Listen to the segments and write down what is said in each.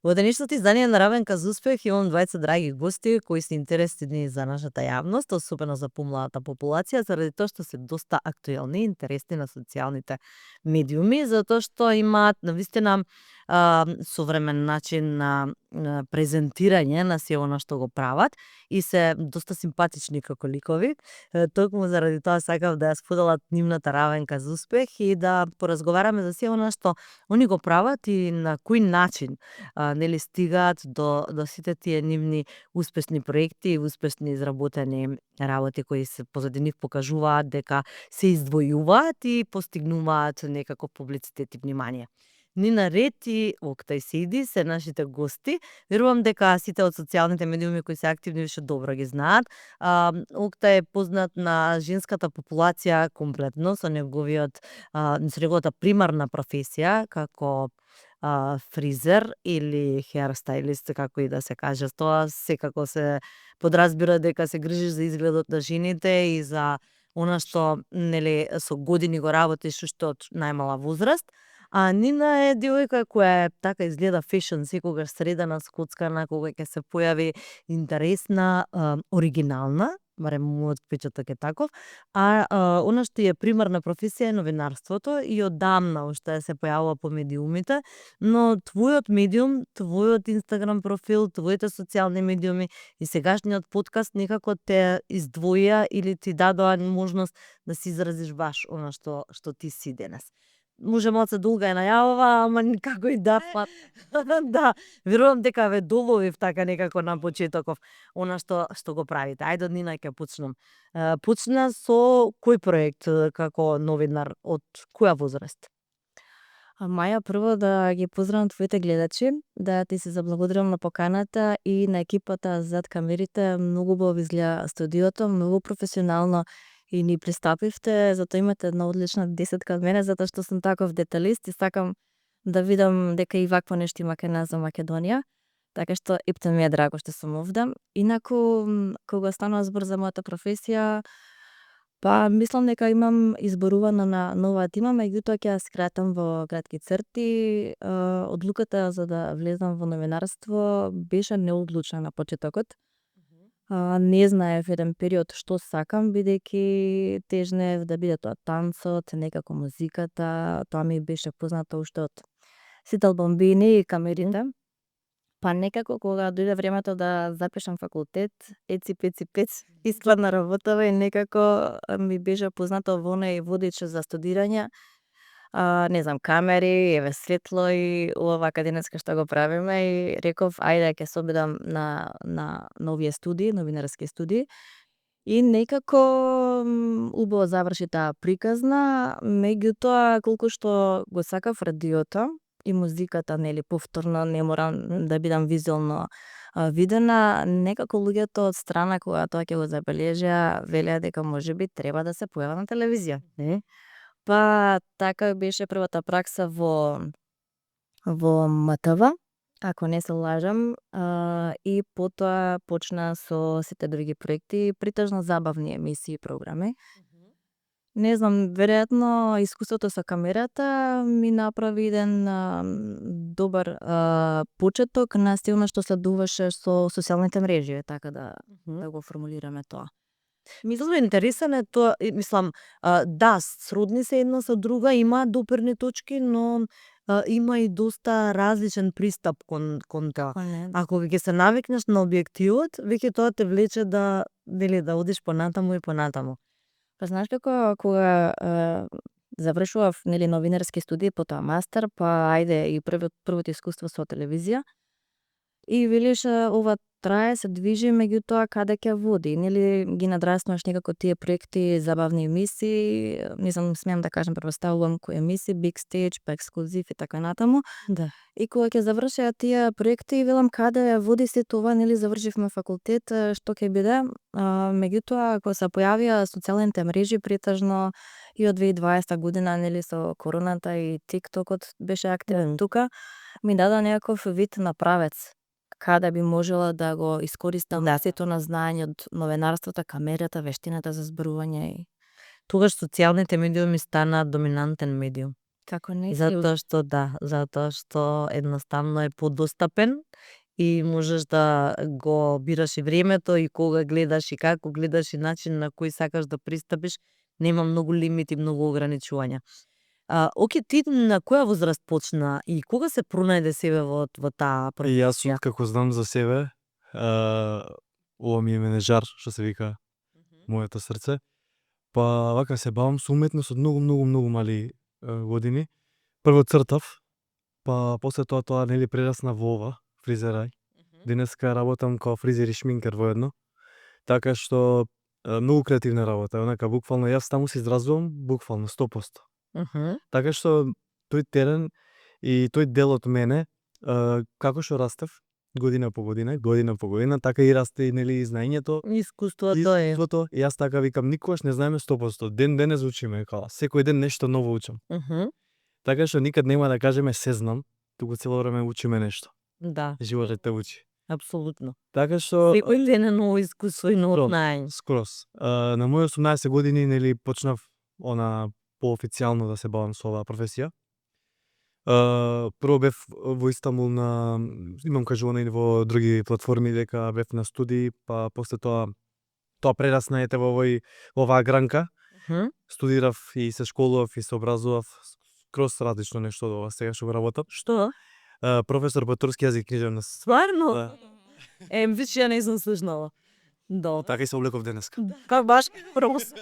Во денешното издание на Равенка за успех имам двајца драги гости кои се интересни за нашата јавност, особено за помладата популација, заради тоа што се доста актуелни и интересни на социјалните медиуми, затоа што имаат навистина современ начин на презентирање на се она што го прават и се доста симпатични како ликови. Токму заради тоа сакав да ја споделат нивната Равенка за успех и да поразговараме за се она што они го прават и на кој начин нели стигаат до сите тие нивни успешни проекти и успешни изработени работи кои се позади нив покажуваат дека се издвојуваат и постигнуваат некако публицитет и внимание. Нина Ред и Октај Сиди се нашите гости. Верувам дека сите од социјалните медиуми кои се активни више добро ги знаат. Октај е познат на женската популација комплетно со неговата примарна професија како фризер или хеърстайлист, како и да се каже. Тоа секако се подразбира дека се грижиш за изгледот на жените и за она што нели со години го работиш уште од најмала возраст. А Нина е девојка која така изгледа фешн, секогаш средена, скоцкана, кога ќе се појави интересна, оригинална, барем мојот впечаток е таков, она што е примарна професија е новинарството и одамна уште се појавува по медиумите, но твојот медиум, твојот Инстаграм профил, твоите социјални медиуми и сегашниот подкаст некако те издвоија или ти дадоа можност да се изразиш баш она што ти си денес. Може малце долга е најавова, ама како и да да, верувам дека ве доловив така некако на почетоков она што го правите. Ајде од Нина ќе почнам. Почна со кој проект како новинар, од која возраст? Маја, прво да ги поздравам твоите гледачи, да ти се заблагодарам на поканата и на екипата зад камерите. Многу убаво изгледа студиото, многу професионално и ни пристапивте, затоа имате една одлична десетка од мене, затоа што сум таков деталист и сакам да видам дека и вакво нешто има кај нас за Македонија. Така што епте ми е драго што сум овде. Инаку, кога станува збор за мојата професија, па мислам дека имам изборувано на нова тема, меѓутоа ќе ја скратам во кратки црти. Одлуката за да влезам во новинарство беше неодлучна на почетокот. Не знаев еден период што сакам, бидејќи тежнев да биде тоа танцот, некако музиката, тоа ми беше познато уште од сите бомбини и камерите. Па некако кога дојде времето да запишам факултет, еци пеци пец, искладна работава и некако ми беше познато во оној водич за студирање. Не знам, камери, еве светло и вака денеска што го правиме и реков ајде ќе се обидам на овие студии, новинарски студии. И некако убаво заврши таа приказна, меѓутоа колку што го сакав радиото и музиката, нели повторно не морам да бидам визуелно видена, некако луѓето од страна кога тоа ќе го забележаа, велеа дека можеби треба да се појава на телевизија. Па така беше првата пракса во МТВ, ако не се лажам, и потоа почна со сите други проекти, притежно забавни емисии и програми. Не знам, веројатно искуството со камерата ми направи еден добар почеток на се она што следуваше со социјалните мрежи, така да го формулираме тоа. Мислам, интересен е тоа, мислам, да, сродни се една со друга, има доперни точки, но има и доста различен пристап кон тоа. Ако ќе се навикнеш на објективот, веќе тоа те влече да одиш понатаму и понатаму. Па знаеш како кога завршував нели новинарски студии, потоа мастер, па ајде и првото искуство со телевизија. И велиш ова трае, се движи, меѓутоа каде ќе води? Нели ги надраснуваш некако тие проекти, забавни емисии, не знам, смеам да кажам, претпоставувам кои емисии, Big Stage, па ексклузив и така натаму. Да. И кога ќе завршеа тие проекти, велам каде води се тоа, нели завршивме факултет, што ќе биде? Меѓутоа кога се појавија социјалните мрежи, претежно и од 2020 година, нели со короната и TikTokот беше активен тука, ми дада некаков вид на правец каде би можела да го искористам сето на знаење од новинарството, камерата, вештината за зборување. Тогаш социјалните медиуми стана доминантен медиум. Како не си Затоа што едноставно е подостапен и можеш да го бираш и времето и кога гледаш и како гледаш и начин на кој сакаш да пристапиш, нема многу лимити, многу ограничувања. Оке, ти на која возраст почна и кога се пронајде себе во таа И јас професија? како знам за себе, ова ми е менеджар, што се вика моето срце. Па вака се бавам со уметност од многу мали години. Прво цртав, па после тоа нели прерасна во ова, фризерај. Денеска работам као фризер и шминкер воедно. Така што многу креативна работа, онака буквално јас таму се изразувам буквално 100%. Така што тој терен и тој дел од мене, како што растев година по година, така и расте и нели знаењето, Искуството е. искуството. И јас така викам, никогаш не знаеме 100%. Ден денес учиме, као секој ден нешто ново учам. Така што никад нема да кажеме се знам, туку цело време учиме нешто. Да, Животот те учи. апсолутно. Така што Секој ден е ново искуство и ново знаење. скроз. На мои 18 години нели почнав поофицијално да се бавам со оваа професија. Прво бев во Истанбул имам кажувано и во други платформи дека бев на студии, па после тоа прерасна во оваа гранка. Студирав и се школував и се образував скроз различно нешто од ова сега што го работам. Што? Професор по турски јазик и книжевност. Стварно? Да. Виж, ја не сум слушнала. Добро. Така и се облеков денеска. Как баш прос.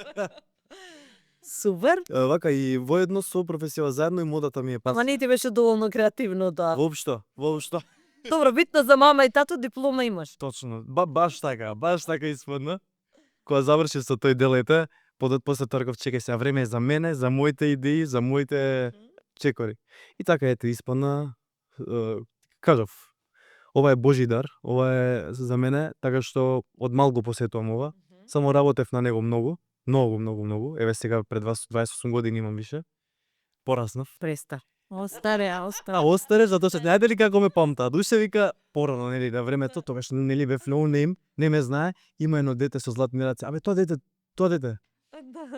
Супер. Вака и воедно со професија заедно и модата ми е Ама не ти беше доволно креативно тоа. Воопшто. Добро, битно за мама и тато диплома имаш. Точно. Баш така испадна. Кога завршив со тој дел после тоа реков чекај сега, време е за мене, за моите идеи, за моите чекори. И така испадна, кажав, ова е Божи дар, ова е за мене, така што од мал го посетувам ова. Само работев на него многу. Еве сега пред 28 години имам више. Пораснав. Престар. Остаре. Остаре затоа што знаете ли како ме памтаа? Душе вика порано нели на времето, тогаш нели бев no name, не ме знае, има едно дете со златни раце. Абе тоа дете.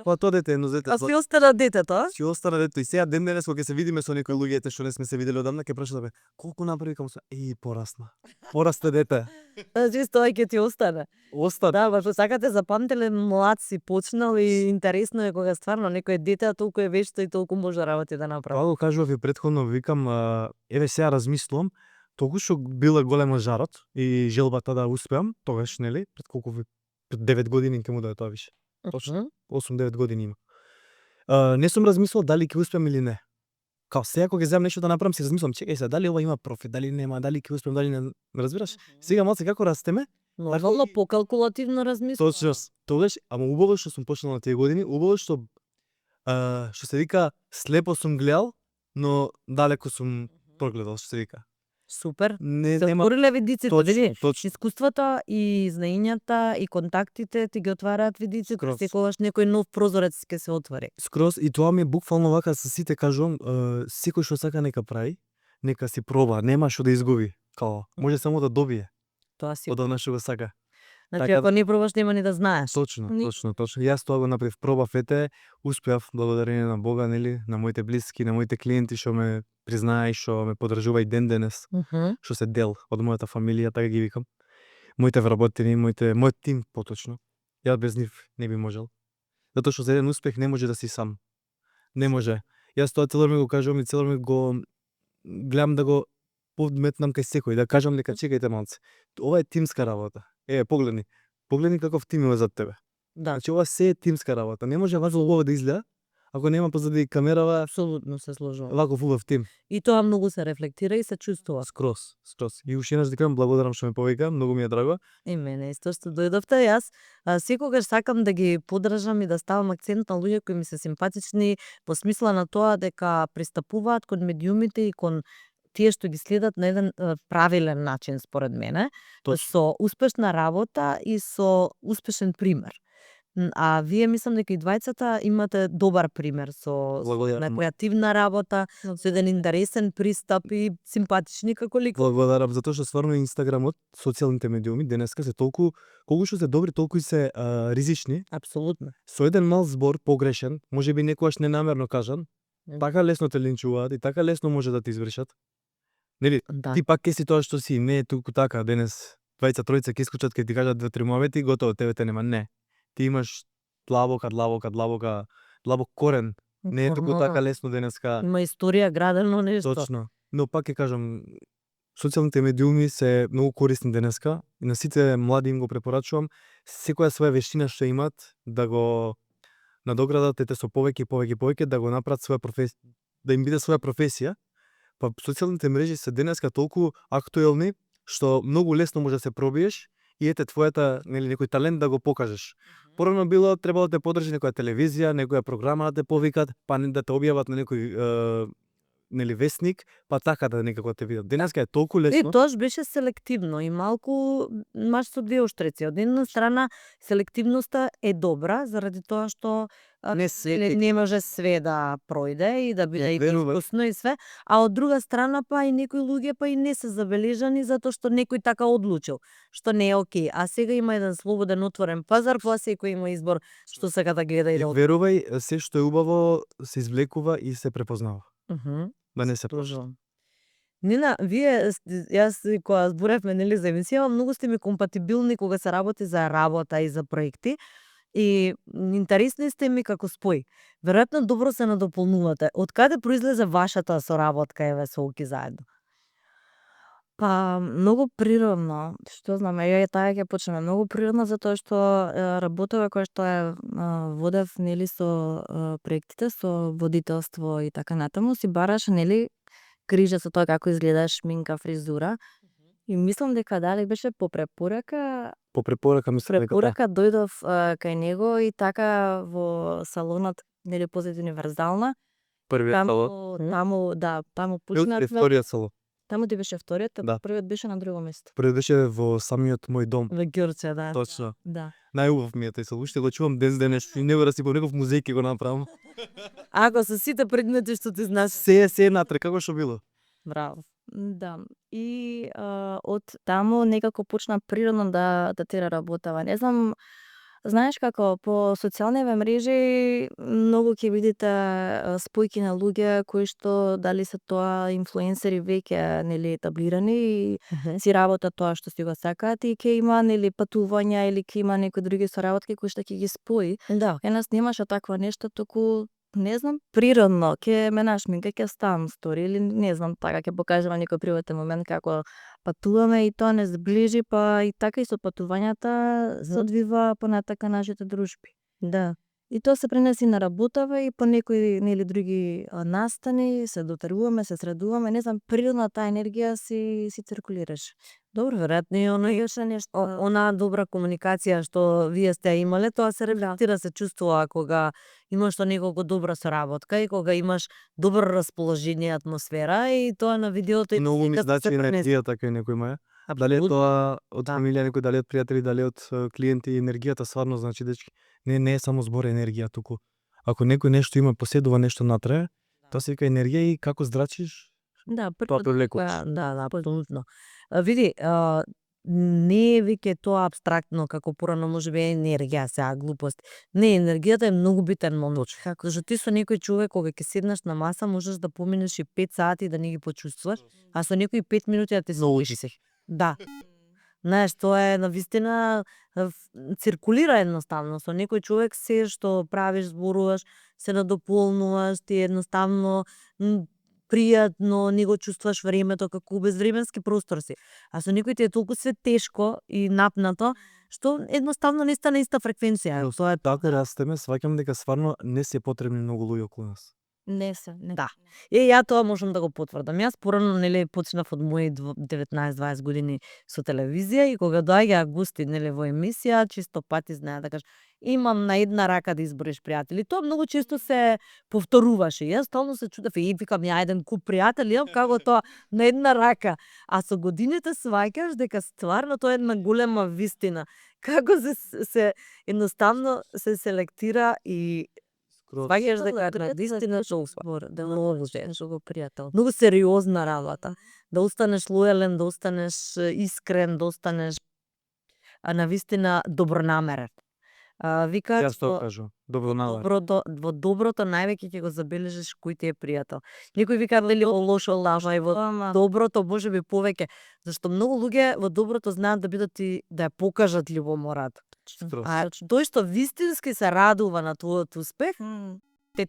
Па тоа дете едно дете. А си остана детето, а? Си остана дето и сега ден денес кога ќе се видиме со некои луѓето што не сме се виделе одамна, ќе прашам бе, колку направи кам се? Порасна. Порасте дете. Чисто ќе ти остане. Остана. Да, баш сакате запамтиле млад си почнал и интересно е кога стварно некој дете, а толку е вешто и толку може работи да направи. Тоа го кажував и претходно, викам, еве сега размислувам, толку што била голема жарот и желбата да успеам, тогаш нели, пред 9 години ќе му дое тоа више. Точно. 8-9 години има. Не сум размислувал дали ќе успеам или не. Као сега кога ќе земам нешто да направам, си размислувам, чекај се, дали ова има профит, дали нема, дали ќе успеам, дали не, разбираш? Сега малце како растеме, Нормално покалкулативно размислувам. точно тогаш, ама убаво што сум почнал на тие години, убаво што се вика слепо сум гледал, но далеко сум прогледал, што се вика. Супер. Не Се нема отвориле видиците, види. точно. Искуството и знаењата и контактите ти ги отвараат видиците, Скроз. секогаш некој нов прозорец ќе се отвори. Скроз и тоа ми е буквално вака со сите кажувам, секој што сака нека прави, нека си проба, нема што да изгуби, као може само да добие Тоа си. од она што го сака. Значи така ако не пробаш нема ни да знаеш. Точно. Ни- Јас тоа го направив, пробав успеав благодарение на Бога, нели, на моите блиски, на моите клиенти што ме признаа и што ме поддржува и ден денес, што се дел од мојата фамилија, така ги викам. Моите вработени, мојот тим поточно. Ја без нив не би можел. Затоа што за еден успех не може да си сам. Не може. Јас тоа цело време го кажувам и цело време го гледам да го подметнам кај секој, да кажам дека чекајте малце. Ова е тимска работа. Погледни каков тим има зад тебе. Да, Значи ова се е тимска работа. Не може вакво убаво да изгледа ако нема позади камерава апсолутно се сложувам. ваков убав тим. И тоа многу се рефлектира и се чувствува. Скроз. И уште еднаш да кажам благодарам што ме повика, многу ми е драго. И мене исто што дојдовте, јас секогаш сакам да ги поддржам и да ставам акцент на луѓе кои ми се симпатични во смисла на тоа дека пристапуваат кон медиумите и кон тие што ги следат на еден правилен начин според мене, со успешна работа и со успешен пример. А вие мислам дека и двајцата имате добар пример со Благодарам. креативна работа, со еден интересен пристап и симпатични како лик. Благодарам затоа што стварно Инстаграмот, социјалните медиуми денеска се толку колку што се добри, толку и се ризични. Апсолутно. Со еден мал збор погрешен, можеби некогаш ненамерно кажан, така лесно те линчуваат и така лесно може да ти извршат. Нели, Да. ти пак ке си тоа што си, не е туку така, денес двајца тројца ќе искочат ќе ти кажат 2-3 моменти, готово тебе те нема. Не. Ти имаш длабок корен. Не е туку Нормално. така лесно денеска. Има историја градено нешто. Точно. Но пак ќе кажам, социјалните медиуми се многу корисни денеска и на сите млади им го препорачувам секоја своја вештина што имат да го надоградат ете со повеќе да го направат своја професија, да им биде своја професија. Па социјалните мрежи се денеска толку актуелни што многу лесно може да се пробиеш и ете твојата, нели, некој талент да го покажеш. Порано било требало да те подржи некоја телевизија, некоја програма да те повикат, па да те објават на некој нели весник, па така да некако те видат. Денеска е толку И лесно. тоа беше селективно и малку маш со двеоштрици. Од една страна селективноста е добра заради тоа што Не се не може све да пројде и да биде Верувам. искусно и све, а од друга страна па и некои луѓе па и не се забележани затоа што некој така одлучил, што не е окей. А сега има еден слободен отворен пазар, па секој има избор што сака да гледа и да Верувај, се што е убаво се извлекува и се препознава. Мгм. Да не се пошта. Служувам. Нина, вие, јас кога зборевме нели за емисија, многу сте ми компатибилни кога се работи за работа и за проекти и интересни сте ми како спој. Веројатно добро се надополнувате. Од каде произлезе вашата соработка еве со Оки заедно? Па, многу природно, што знам, ја таа ќе почнеме многу природно затоа што работова која што ја водев нели со проектите, со водителство и така натаму, си бараше нели грижа со тоа како изгледа шминка, фризура. И мислам дека дали беше по препорака, По препорака мислам дека да. дојдов кај него и така во салонот нели Позит универзална. Првиот салон. Таму Е почнавме. вториот салон. Таму ти беше вториот, а Да. првиот беше на друго место. Првиот беше во самиот мој дом. Во Ѓорче, да. Точно. Да. Најубав ми е тој салон. Уште го чувам ден денес и него да си по некој музеј ќе го направам. Ако со сите предмети што ти знаеш, Се натре како што било. браво. Да. И од таму некако почна природно да тера работава. Не знам, знаеш како по социјалните мрежи многу ќе видите спојки на луѓе кои што дали се тоа инфлуенсери веќе нели етаблирани и си работат тоа што си го сакаат и ќе има нели патувања или ќе има некои други соработки кои што ќе ги спои. Да. Нас немаше такво нешто, туку не знам, природно, ќе ме нашминка, ќе ставам стори или не знам, така ќе покажеме некој приватен момент како патуваме и тоа не сближи, па и така и со патувањата се одвива понатака нашите дружби. Да. И тоа се пренеси на работава и по некои нели други настани, се дотеруваме, се средуваме, не знам, природна таа енергија си циркулираше. Добро, веројатно и оно Беше нешто. она добра комуникација што вие сте ја имале, тоа се рефлектира, се чувствува кога имаш со некого добра соработка и кога имаш добро расположение, атмосфера и тоа на видеото и Многу ми сликата значи се пренесе. енергијата кај некој маја. Дали е Апсолутно. тоа од Да. фамилија некој, дали од пријатели, дали од клиенти, енергијата стварно значи дечки. Не е само збор енергија туку. Ако некој нешто има, поседува нешто натре, тоа се вика енергија и како здрачиш, Да, тоа привлекуваш. Да, апсолутно. Види, не е веќе тоа абстрактно како порано можеби е енергија, сега глупост. Не, енергијата е многу битен момент. Како што ти со некој човек кога ќе седнеш на маса можеш да поминеш и 5 сати да не ги почувствуваш, а со некои 5 минути да те се. Да. Знаеш, тоа е навистина циркулира едноставно со некој човек се што правиш, зборуваш, се надополнуваш, ти едноставно пријатно, не го чувствуваш времето како безвременски простор си. А со некој ти е толку се тешко и напнато што едноставно не стане иста фреквенција. Тоа е Така растеме, сваќам дека стварно не се потребни многу луѓе околу нас. Не се. Да. Ја тоа можам да го потврдам. Јас порано нели почнав од мои 19-20 години со телевизија и кога доаѓаа гости нели во емисија, чисто пати знае да кажеш, имам на една рака да изброиш пријатели. Тоа многу често се повторуваше. Јас стално се чудев и викам ја еден куп пријатели, имам како тоа на една рака. А со годините сваќаш дека стварно тоа е една голема вистина. Како се едноставно се селектира и сваќаш дека на вистина што збор, да можеш го пријател. многу сериозна работа. Да останеш лојален, да останеш искрен, да останеш навистина добронамерен. Викаат Јас тоа кажувам. Добро навар. во доброто највеќе ќе го забележиш кој ти е пријател. Некои викаат лели во лошо лажа и во доброто можеби повеќе, зашто многу луѓе во доброто знаат да бидат и да ја покажат љубомората. А тој што вистински се радува на твојот успех,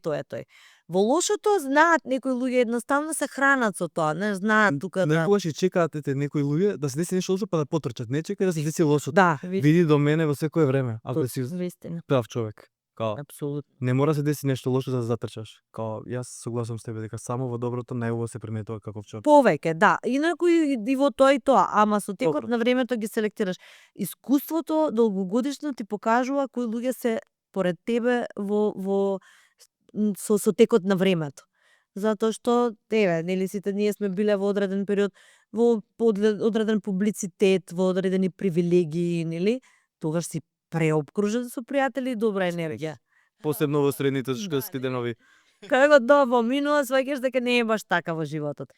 тоа е тој. Во лошото знаат некои луѓе едноставно се хранат со тоа, не знаат тука да. Некогаш и чекаат некои луѓе да се деси нешто лошо па да потрчат. Не чекај да се деси лошо. Да, Види до мене во секое време, ако си Вистина. прав човек. Као апсолутно. не мора да се деси нешто лошо за да затрчаш. Као јас согласам с тебе дека само во доброто најубаво се приметува каков човек. Повеќе, да. Инаку и во тоа и тоа, ама со текот на времето ги селектираш. Искуството долгогодишно ти покажува кои луѓе се поред тебе во со текот на времето. Затоа што нели сите ние сме биле во одреден период во одреден публицитет, во одредени привилегии, нели? Тогаш си преобкружен со пријатели и добра енергија. Посебно во средните школски денови. Кај го поминува, сваќаш дека не е баш така во животот.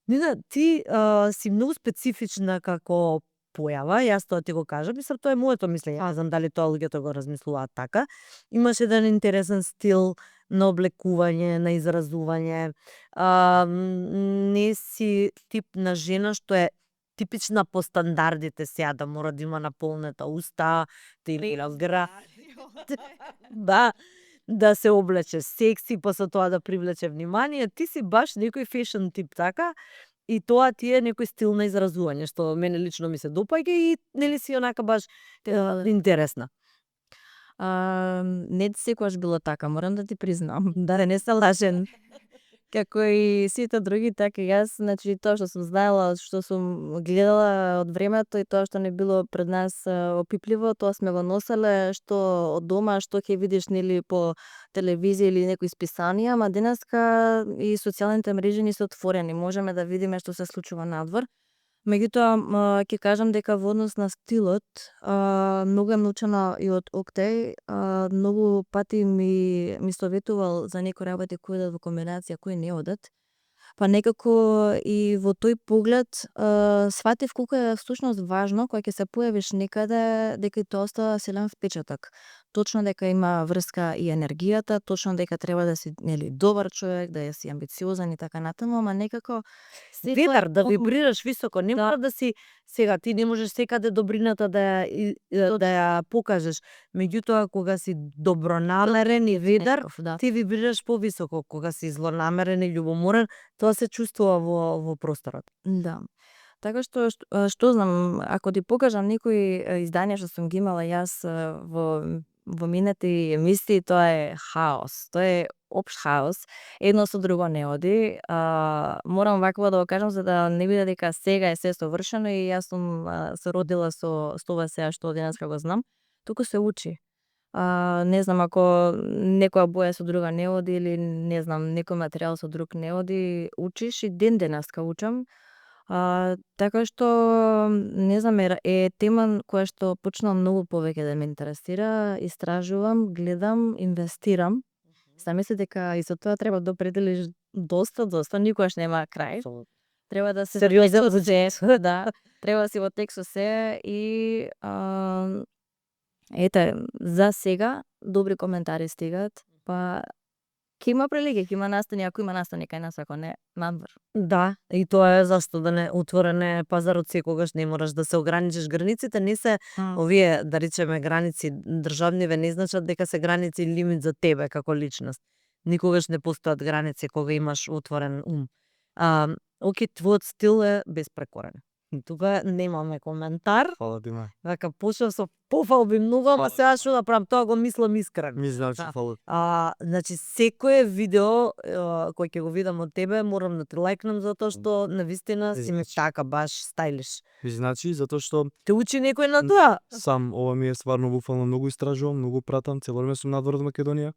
Нина, ти си многу специфична како појава, јас тоа ти го кажам, мислам тоа е моето мислење. Аз знам дали тоа луѓето го размислуваат така. Имаш еден интересен стил на облекување, на изразување. Не си тип на жена што е типична по стандардите сега да мора да има наполнета уста, да има да се облече секси, па со тоа да привлече внимание. Ти си баш некој фешн тип така, и тоа ти е некој стил на изразување, што мене лично ми се допаѓа и нели си онака баш интересна. Не секогаш било така, морам да ти признам, да не се лажен. Како и сите други, така и јас, значи тоа што сум знаела, што сум гледала од времето и тоа што не било пред нас опипливо, тоа сме го носеле, што од дома, што ќе видиш нели по телевизија или некои списанија, ама денеска и социјалните мрежи ни се отворени, можеме да видиме што се случува надвор. Меѓутоа, ќе кажам дека во однос на стилот, многу е научена и од Октеј, многу пати ми советувал за некои работи кои одат во комбинација, кои не одат. Па некако и во тој поглед сватив колку е всушност важно кога ќе се појавиш некаде дека тоа остава силен впечаток. Точно дека има врска и енергијата, точно дека треба да си нели добар човек, да си амбициозен и така натаму, ама некако ведар да вибрираш високо, не мора да си сега ти не можеш секаде добрината да ја покажеш. Меѓутоа кога си добронамерен и ведар, ти вибрираш повисоко. Кога си злонамерен и љубоморен, тоа се чувствува во просторот. Да. Така што знам, ако ти покажам некои изданија што сум ги имала јас во минати емисии, тоа е хаос. Тоа е општ хаос. Едно со друго не оди. Морам вакво да го кажам за да не биде дека сега е се совршено и јас сум се родила со ова сега што денеска го знам. Туку се учи. Не знам, ако некоја боја со друга не оди или не знам, некој материјал со друг не оди, учиш и ден денеска учам. Така што, не знам, е тема која што почнувам многу повеќе да ме интересира, истражувам, гледам, инвестирам. Замисли дека и со тоа треба да определиш доста, никогаш нема крај. Треба да се сериозно да, треба да си во тек со се и ете, за сега добри коментари стигаат, па ќе има прилики, ќе има настани, ако има настани кај нас, ако не, надвор. Да, и тоа е зашто да не отворен е пазарот секогаш, не мораш да се ограничиш. Границите не се овие, да речеме, граници државниве не значат дека се граници лимит за тебе како личност. Никогаш не постојат граници кога имаш отворен ум. Оки, твојот стил е безпрекорен. Тука немаме коментар. Фала ти ма. Вака почнав со пофалби многу, ама сега што да правам, тоа го мислам искрено. Ми знам што фала. Значи секое видео кој ќе го видам од тебе, морам да те лајкнам затоа што навистина си ми така баш стајлиш. Значи затоа што Те учи некој на тоа? сам ова ми е стварно буквално многу истражувам, многу пратам, цело време сум надвор од Македонија.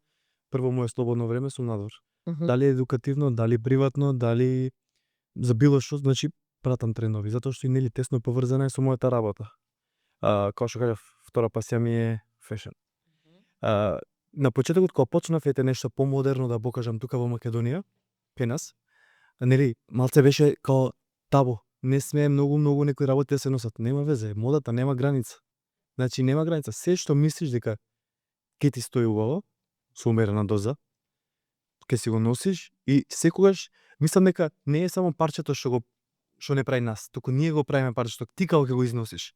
Прво моје слободно време сум надвор. Дали едукативно, дали приватно, дали за било што, значи пратам трендови, затоа што и нели тесно поврзана е со мојата работа. Како што кажав, втора пасија ми е фешн. На почетокот кога почнав ете нешто помодерно да покажам тука во Македонија, кај нас, нели малце беше као табу. Не смее многу некои работи да се носат. Нема везе, модата нема граница. Значи нема граница. Се што мислиш дека ке ти стои убаво, со умерена доза, ке си го носиш и секогаш мислам дека не е само парчето што не прави нас, туку ние го правиме парчето, ти како ќе го износиш.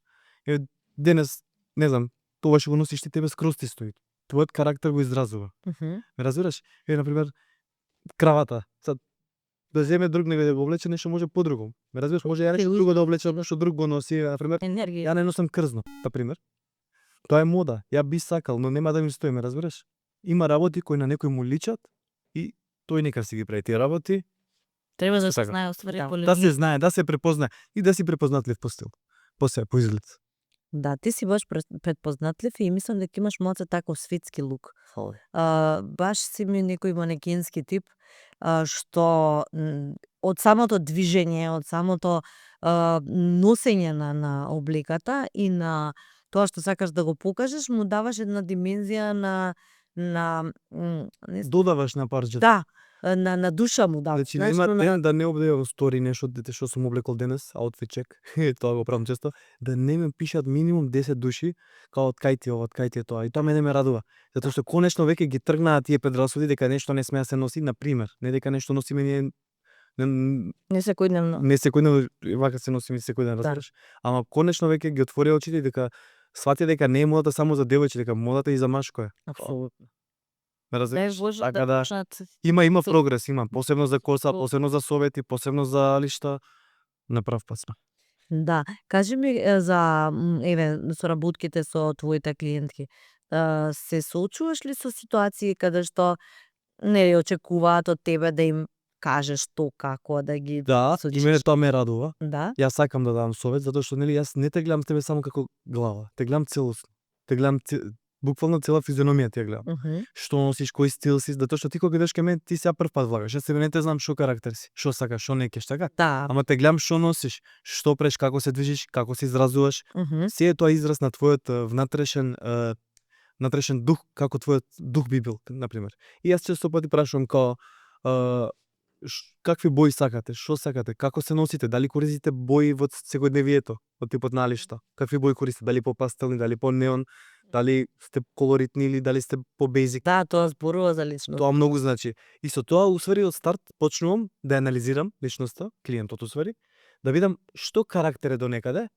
Денес, не знам, тоа што го носиш ти тебе скроз ти стои. Твојот карактер го изразува. Ме разбираш? На пример, кравата. Сад да земе друг него да го облече нешто може подруго. Ме разбираш? Може ја нешто друго да облече, нешто друг го носи, на пример. Енергија. Ја не носам крзно, на пример. Тоа е мода. Ја би сакал, но нема да ми стои, ме разбираш? Има работи кои на некој му личат и тој нека си ги прави тие работи. Треба да се Така. знае оствари Да се знае, да се препознае и да си препознатлив по стил. По изглед. Да, ти си баш предпознатлив и мислам дека имаш малце таков светски лук. Баш си ми некој манекенски тип, што од самото движење, од самото носење на обликата и на тоа што сакаш да го покажеш, му даваш една димензија на Додаваш на парчето. да, на душа му даваш. Значи нема да не обдевам стори нешто дете што сум облекол денес, аутфит чек. Тоа го правам често, да не ме пишат минимум 10 души као од кај ти ова, од кај ти е тоа. И тоа мене ме радува, затоа што конечно веќе ги тргнаа тие предрасуди дека нешто не смее да се носи, на пример, не дека нешто носиме ние Не секојдневно. не секојдневно вака се носиме секој ден, разбираш? Ама конечно веќе ги отвори очите дека свати дека не е модата само за девојче, дека модата и за машко е. Апсолутно. Ме разбираш? Боже Така да почнат има прогрес, има посебно за коса, посебно за совети, посебно за лишта. На прав пат сме. Да, кажи ми за еве соработките со твоите клиентки. Се соочуваш ли со ситуации каде што не очекуваат од тебе да им кажеш што како да ги Да, и мене тоа ме радува. Да? Јас сакам да давам совет затоа што нели јас не те гледам тебе само како глава, те гледам целосно. Те гледам буквално цела физиономија ти ја гледам. Што носиш, кој стил си, затоа што ти кога идеш кај мене ти сега прв пат влагаш. Јас тебе не те знам што карактер си, што сакаш, што не кеш, така? Да. Ама те гледам што носиш, што преш, како се движиш, како се изразуваш. Се е тоа израз на твојот внатрешен дух, како твојот дух би бил, на пример. И јас често пати прашувам као какви бои сакате, што сакате, како се носите, дали користите бои во секојдневието, од типот налишта, какви бои користите, дали по пастелни, дали по неон, дали сте колоритни или дали сте по бейзик. Да, тоа зборува за личност. Тоа многу значи. И со тоа усвари од старт почнувам да анализирам личноста, клиентот усвари, да видам што карактер е до некаде,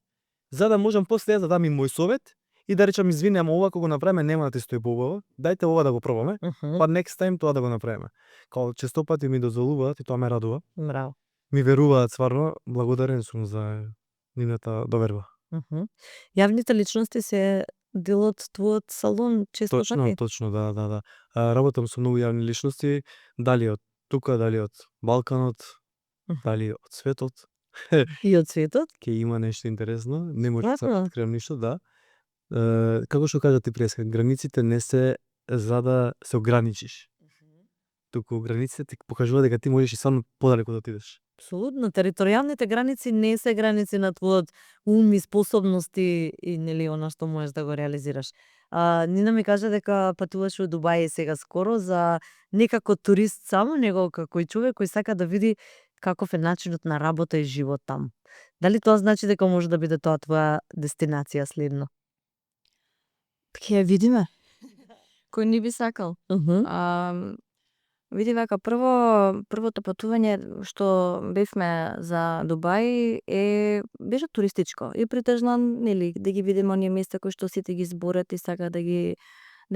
за да можам после да дам и мој совет и да речам извини, ама ова кога го направиме нема да ти стои поубаво, дајте ова да го пробаме, па next time тоа да го направиме. Као често пати ми дозволуваат и тоа ме радува. Браво. Ми веруваат стварно, благодарен сум за нивната доверба. Јавните личности се дел од твојот салон често пати? Точно, да. Работам со многу јавни личности, дали од тука, дали од Балканот, дали од светот. И од светот? Ке има нешто интересно, не може да Стварно? откриам ништо, да. Како што кажа ти преска, границите не се за да се ограничиш. Туку границите ти покажува дека ти можеш и само подалеку да отидеш. Апсолутно, територијалните граници не се граници на твојот ум и способности и нели она што можеш да го реализираш. Нина ми кажа дека патуваше во Дубај сега скоро за не како турист само, него како и човек кој сака да види каков е начинот на работа и живот таму. Дали тоа значи дека може да биде тоа твоја дестинација следно? Ќе ја видиме. Кој не би сакал? Види вака, првото патување што бевме за Дубај беше туристичко и претежно нели да ги видиме оние места кои што сите ги зборат и сакаат да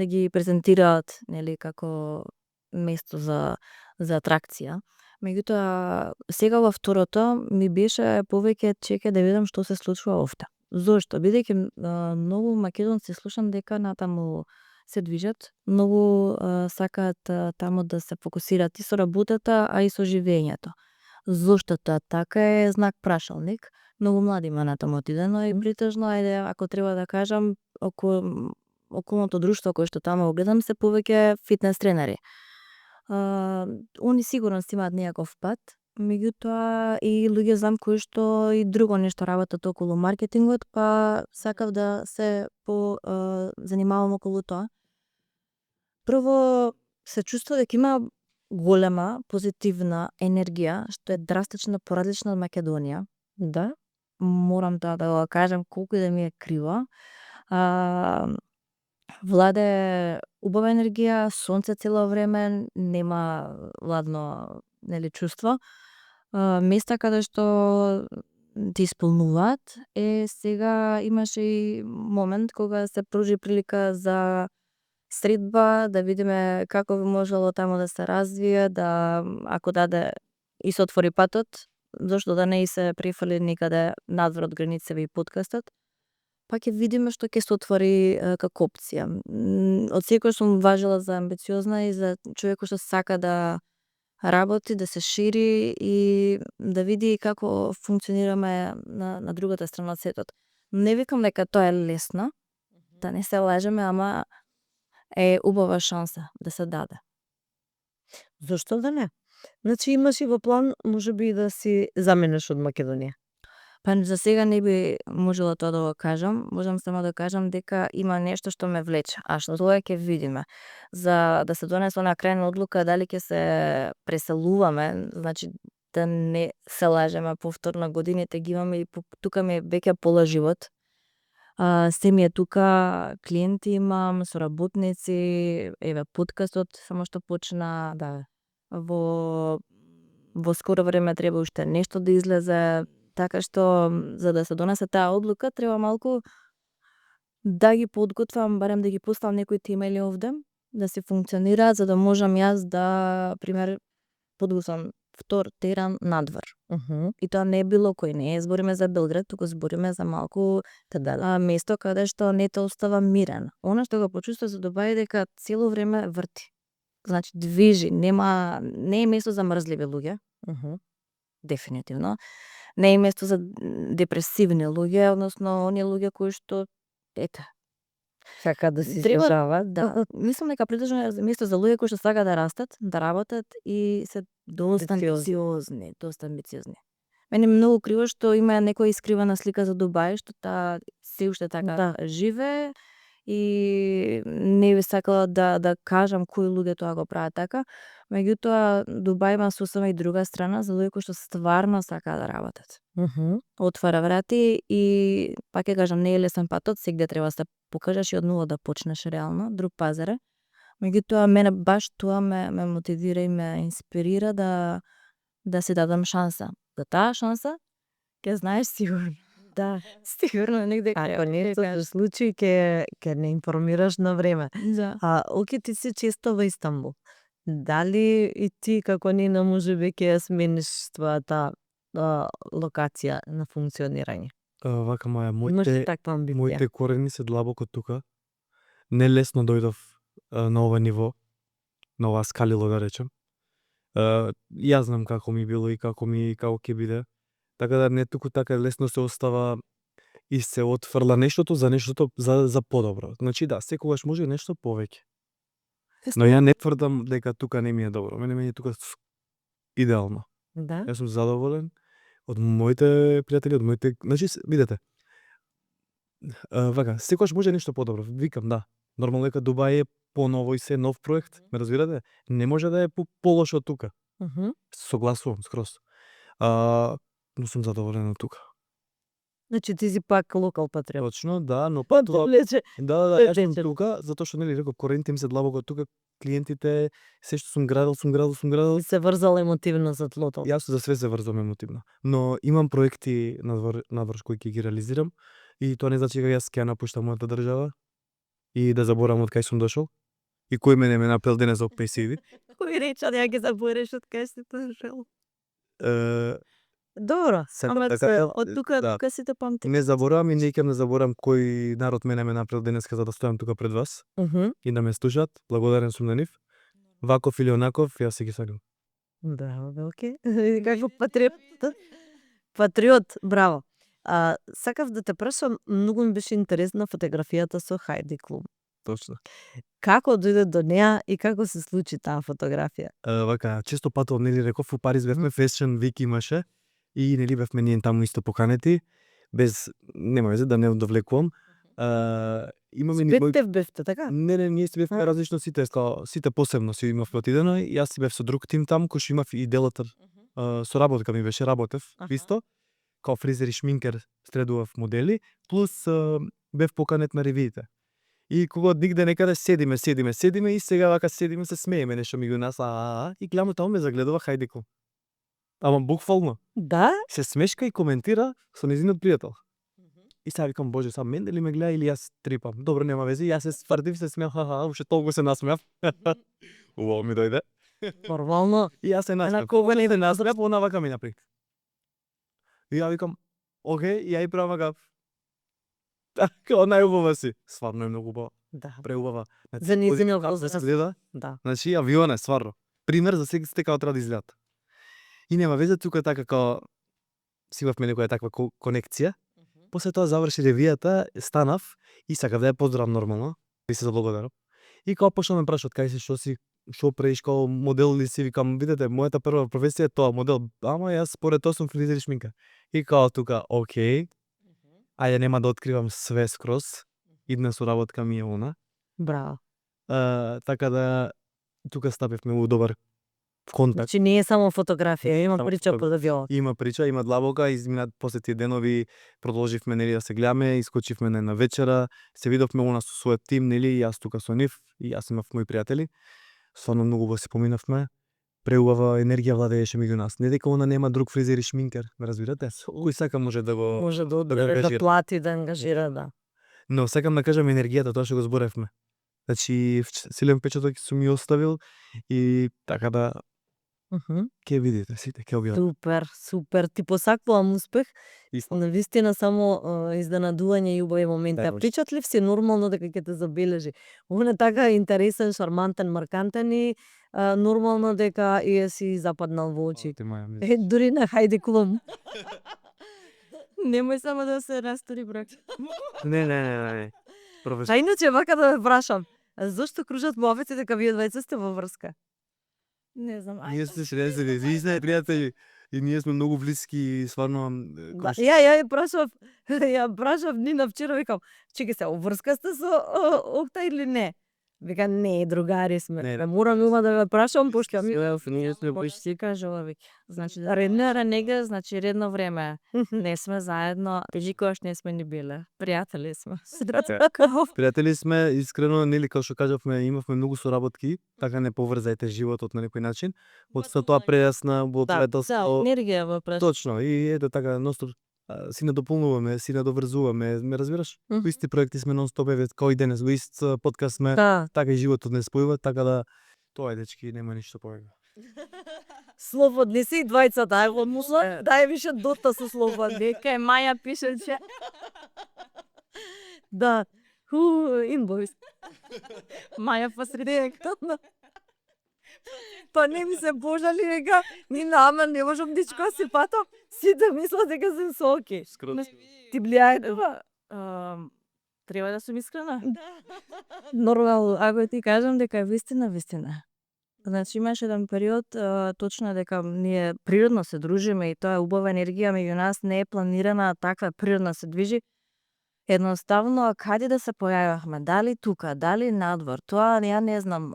ги презентираат нели како место за атракција. Меѓутоа сега во второто ми беше повеќе чека да видам што се случува овде. Зошто? Бидејќи многу македонци слушам дека натаму се движат, многу сакаат таму да се фокусираат и со работата, а и со живењето. Зошто тоа така е знак прашалник. Многу млади има натаму отидено и претежно, ако треба да кажам, околното друштво кое што таму го гледам се повеќе фитнес тренери. Они сигурно си имаат некаков пат, меѓутоа и луѓе знам кои што и друго нешто работат околу маркетингот, па сакав да се занимавам околу тоа. Прво се чувствува дека има голема позитивна енергија, што е драстично поразлична од Македонија. Да? Морам тоа да го кажам колку и да ми е криво. Владе убава енергија, сонце цело време, нема ладно, нели, чувство. Места каде што ти исполнуваат, сега имаше и момент кога се пружи прилика за средба, да видиме како би можело таму да се развие, да ако даде и се отвори патот, зошто да не и се префали некаде надвор од границите и подкастот, па ќе видиме што ќе се отвори како опција. Од секој сум важила за амбициозна и за човек кој што сака да работи, да се шири и да види како функционираме на другата страна од светот. Не викам дека тоа е лесно, да не се лажеме, ама е убава шанса да се даде. Зошто да не? Значи имаш и во план можеби да си заменеш од Македонија. Па за сега не би можела тоа да го кажам, можам само да кажам дека има нешто што ме влече, а што тоа ќе видиме. За да се донесе она крајна одлука дали ќе се преселуваме, значи да не се лажеме повторно, годините ги имаме и тука ми е веќе пола живот. Се ми е тука, клиенти имам, соработници, еве подкастот само што почна, Да. во скоро време треба уште нешто да излезе, така што за да се донесе таа одлука треба малку да ги подготвам, барем да ги поставам некои темели овде, да се функционираат за да можам јас да, пример, подготвам втор терен надвор. И тоа не е било кој, не збориме за Белград, туку збориме за малку место каде што не те остава мирен. Она што го почувствував за Дубај е дека цело време врти. Значи движи, не е место за мрзливи луѓе, дефинитивно. Не е место за депресивни луѓе, односно оние луѓе кои што Сака да се треба изражаваат. да, мислам дека прилично е место за луѓе кои што сакаат да растат, да работат и се доста амбициозни. Мене ми многу криво што има некоја искривена слика за Дубај, што таа се уште така живее и не би сакала да кажам кои луѓе тоа го прават така, меѓутоа Дубај има сосема и друга страна за луѓе кои што стварно сакаат да работат. Отвара врати и пак ќе кажам, не е лесен патот, сегде треба да се покажеш и од нула да почнеш реално, друг пазар е. Меѓутоа мене баш тоа ме мотивира и ме инспирира да се дадам шанса. За таа шанса ќе знаеш сигурно. Да. Сигурно негде Ако не се случи, ќе не информираш на време. Да. Оке, ти си често во Истанбул. Дали и ти како Нина можеби ќе ја смениш твојата локација на функционирање? Вака Маја, Имаш ли таква амбиција? моите корени се длабоко тука. Не лесно дојдов на ова ниво, на ова скалило да речем. Јас знам како ми било и како ќе биде. Така да не туку така лесно се остава и се отфрла нештото за подобро. Значи да, секогаш може нешто повеќе. Но ја не тврдам дека тука не ми е добро. Мене е тука идеално. Да. Јас сум задоволен од моите пријатели, од моите, значи видете. Вака, секогаш може нешто подобро. Викам да. Нормално дека Дубај е поново и се нов проект, ме разбирате? Не може да е полошо од тука. Согласувам скроз. Но сум задоволен од тука. Значи ти си пак локал патриот. Точно, да, но па тоа Лече. да, јас сум тука затоа што нели реков корените ми се длабоко тука, клиентите, се што сум градел. Се врзал емотивно за тлото. Јас за све се врзам емотивно. Но имам проекти надвор кои ќе ги реализирам и тоа не значи дека јас ќе ја напуштам мојата држава и да заборам од кај сум дошол и кој мене ме направил денес за PCD. Кој рече да ја ги забореш од кај си дошол? Добро, ама од тука си те памти. Не заборавам и не ќе не заборам кој народ мене ме направил денеска за да стојам тука пред вас и да ме слушаат. Благодарен сум на нив. Ваков или онаков, јас си ги сакам. Браво, Велке. Како патриот. Патриот, браво. Сакав да те прашам, многу ми беше интересна фотографијата со Хајди Клум. Точно. Како дојде до неа и како се случи таа фотографија? Вака, често патувам, нели реков, у Париз бевме, Fashion Week имаше и нели бевме ние таму исто поканети, без, нема везе да не довлекувам. Имаме ни бевте, така? Не, ние си бевме различно сите посебно си имавме отидено и јас си бев со друг тим таму кој што имав и делата соработка ми беше, работев исто, као фризер и шминкер, средував модели, плюс бев поканет на ревиите. И кога нигде некаде седиме и сега вака седиме се смееме нешто меѓу нас, и гледам таму ме загледува Хајдико. Ама буквално Да? се смешка и коментира со нејзиниот пријател. И сега викам, боже, сега мене ли ме гледа или јас трипам? Добро, нема вези, јас се сврдив, се смеав, уште толку се насмеав. Убаво ми дојде. Нормално. И јас се насмеав. кога Не се насмеав, она вака ми направи. И ја викам, окей, и ја и правам вака. Као најубава си. Стварно е многу убава. Да. Преубава. За нејзиниот Како возраст. се гледа, Да. значи авион е стварно. Пример за сите како треба да изгледат. И нема везе, тука така као си имавме некоја таква конекција. После тоа заврши ревијата, станав и сакав да ја поздравам нормално. И се заблагодарам. И као почнаа ме прашаат кај си, што правиш, као модел ли си, викам, видете, мојата прва професија е тоа, модел. Ама јас според тоа сум фризер и шминка. И као тука, окей. Ајде нема да откривам све скроз. Идна соработка ми е она. Браво. Така да тука стапивме у добар контакт. Значи не е само фотографија, има Само прича фото- под авионот. Има прича, има длабока, изминат после тие денови продолживме нели да се гледаме, искочивме на една вечера, се видовме она со својот тим, нели, и јас тука со нив, и јас имав мои пријатели. Стварно многу убаво се поминавме. Преубава енергија владееше меѓу нас. Не дека она нема друг фризер и шминкер, ме разбирате? Кој сака може да го Може да да го одбере, да ангажира. плати, да ангажира, да. Но сакам да кажам енергијата, тоа што го зборевме. Значи силен печаток сум ми оставил и така да ќе видите сите, ќе објавам. Супер, супер. Ти посакувам успех. Исто. Навистина само изненадување и убави моменти. Да, А причат ли си нормално дека ќе те забележи? Он е така интересен, шармантен, маркантен и нормално дека и си западнал во очи. Дури на Хајди Клум. Немој само да се растори брак. Не. А иначе вака да ме прашам, зошто кружат муавеци дека вие двајца сте во врска? Не знам, Ние сте шрезери, вие сте пријатели и ние сме многу блиски и стварно Да, ја прашав Нина вчера, викам, чекај се, врска сте со Окта или не? Вика, не, другари сме. Не. Морам има да ве прашам, пошто ми... ние сме почти кажува веќе. Значи редна нега, значи редно време. Не сме заедно, никогаш не сме ни биле. Пријатели сме. Пријатели сме, искрено, нели, како што кажавме, имавме многу соработки, така не поврзајте животот на некој начин. Од тоа прејасна, во Да, пријателство. Енергија во праш. Точно, и ето така, ностор си надополнуваме, си надоврзуваме, ме разбираш? Во исти проекти сме нон-стоп, еве, као и денес, во ист подкаст сме, Да, така и животот не спојува, така да тоа е, дечки, нема ништо повеќе. слободни си и двајцата, ајде мусла, дај више дота со слободни. Кај Маја пишеше. Да, инбойс. Маја посред. Па не ми се пожали, века, ни нама не можам дичко си патам, сите мислат дека сум со оки. Ти влијај това? Треба да сум искрена. Нормално, Ако ти кажам дека е вистина. Значи имаше еден период, точно дека ние природно се дружиме и тоа е убава енергија меѓу нас, не е планирана, таква природно се движи. Едноставно, каде да се појавивме, дали тука, дали надвор, тоа ја не знам.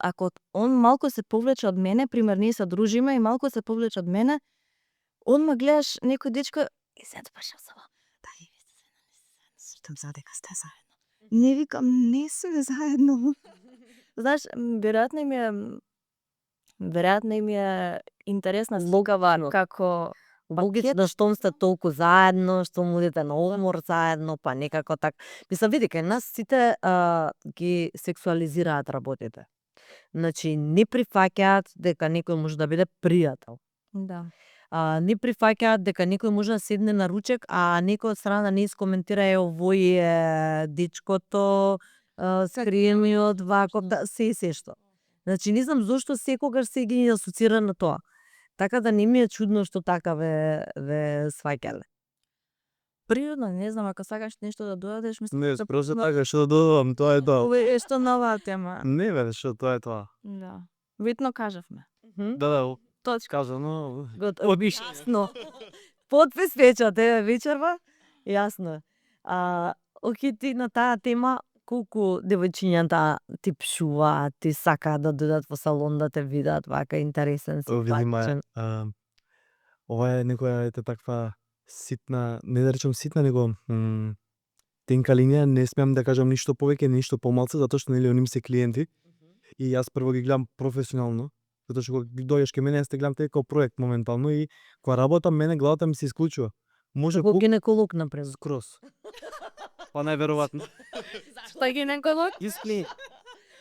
Ако он малку се повлече од мене, пример ние се дружиме и малку се повлече од мене, он ме гледаш некој дечко и се прашам само, дали ви сте заедно? Штам за дека сте заедно? Не викам, не сме заедно. Знаеш, веројатно ми е интересна слогава како логично штом сте толку заедно, што одите на одмор заедно, па некако так. Мислам, види, кај нас сите ги сексуализираат работите. Значи, не прифаќаат дека некој може да биде пријател. Да. Не прифаќаат дека некој може да седне на ручек, а некој од страна не искоментира овој е дечкото, скриемиот, ваков, да, се што. Значи, не знам зошто секогаш се ги асоцира на тоа. Така да не ми е чудно што така ве сваќале. Природно, не знам, ако сакаш нешто да додадеш, мислам. Не, просто така, што да додавам, тоа е тоа. Ова е што нова тема. Не бе, што тоа е тоа. Да. Видно кажавме. Да, Точка. сказано. Јасно. Подпис печат, вечерва. Јасно. Оки ти на таа тема, колку девојчињата ти пшуваат, ти сакаат да дојдат во салон да те видат, вака интересен, Види симпатичен. Ова е некоја ете таква ситна, не да речам ситна, него тенка линија, не смеам да кажам ништо повеќе, ништо помалку, затоа што нели они се клиенти и јас прво ги гледам професионално, затоа што кога дојдеш кај мене јас те гледам како проект моментално и кога работам мене главата ми се исклучува. Може Како гинеколог например. скроз. Па најверојатно. Што гинеколог? Искли.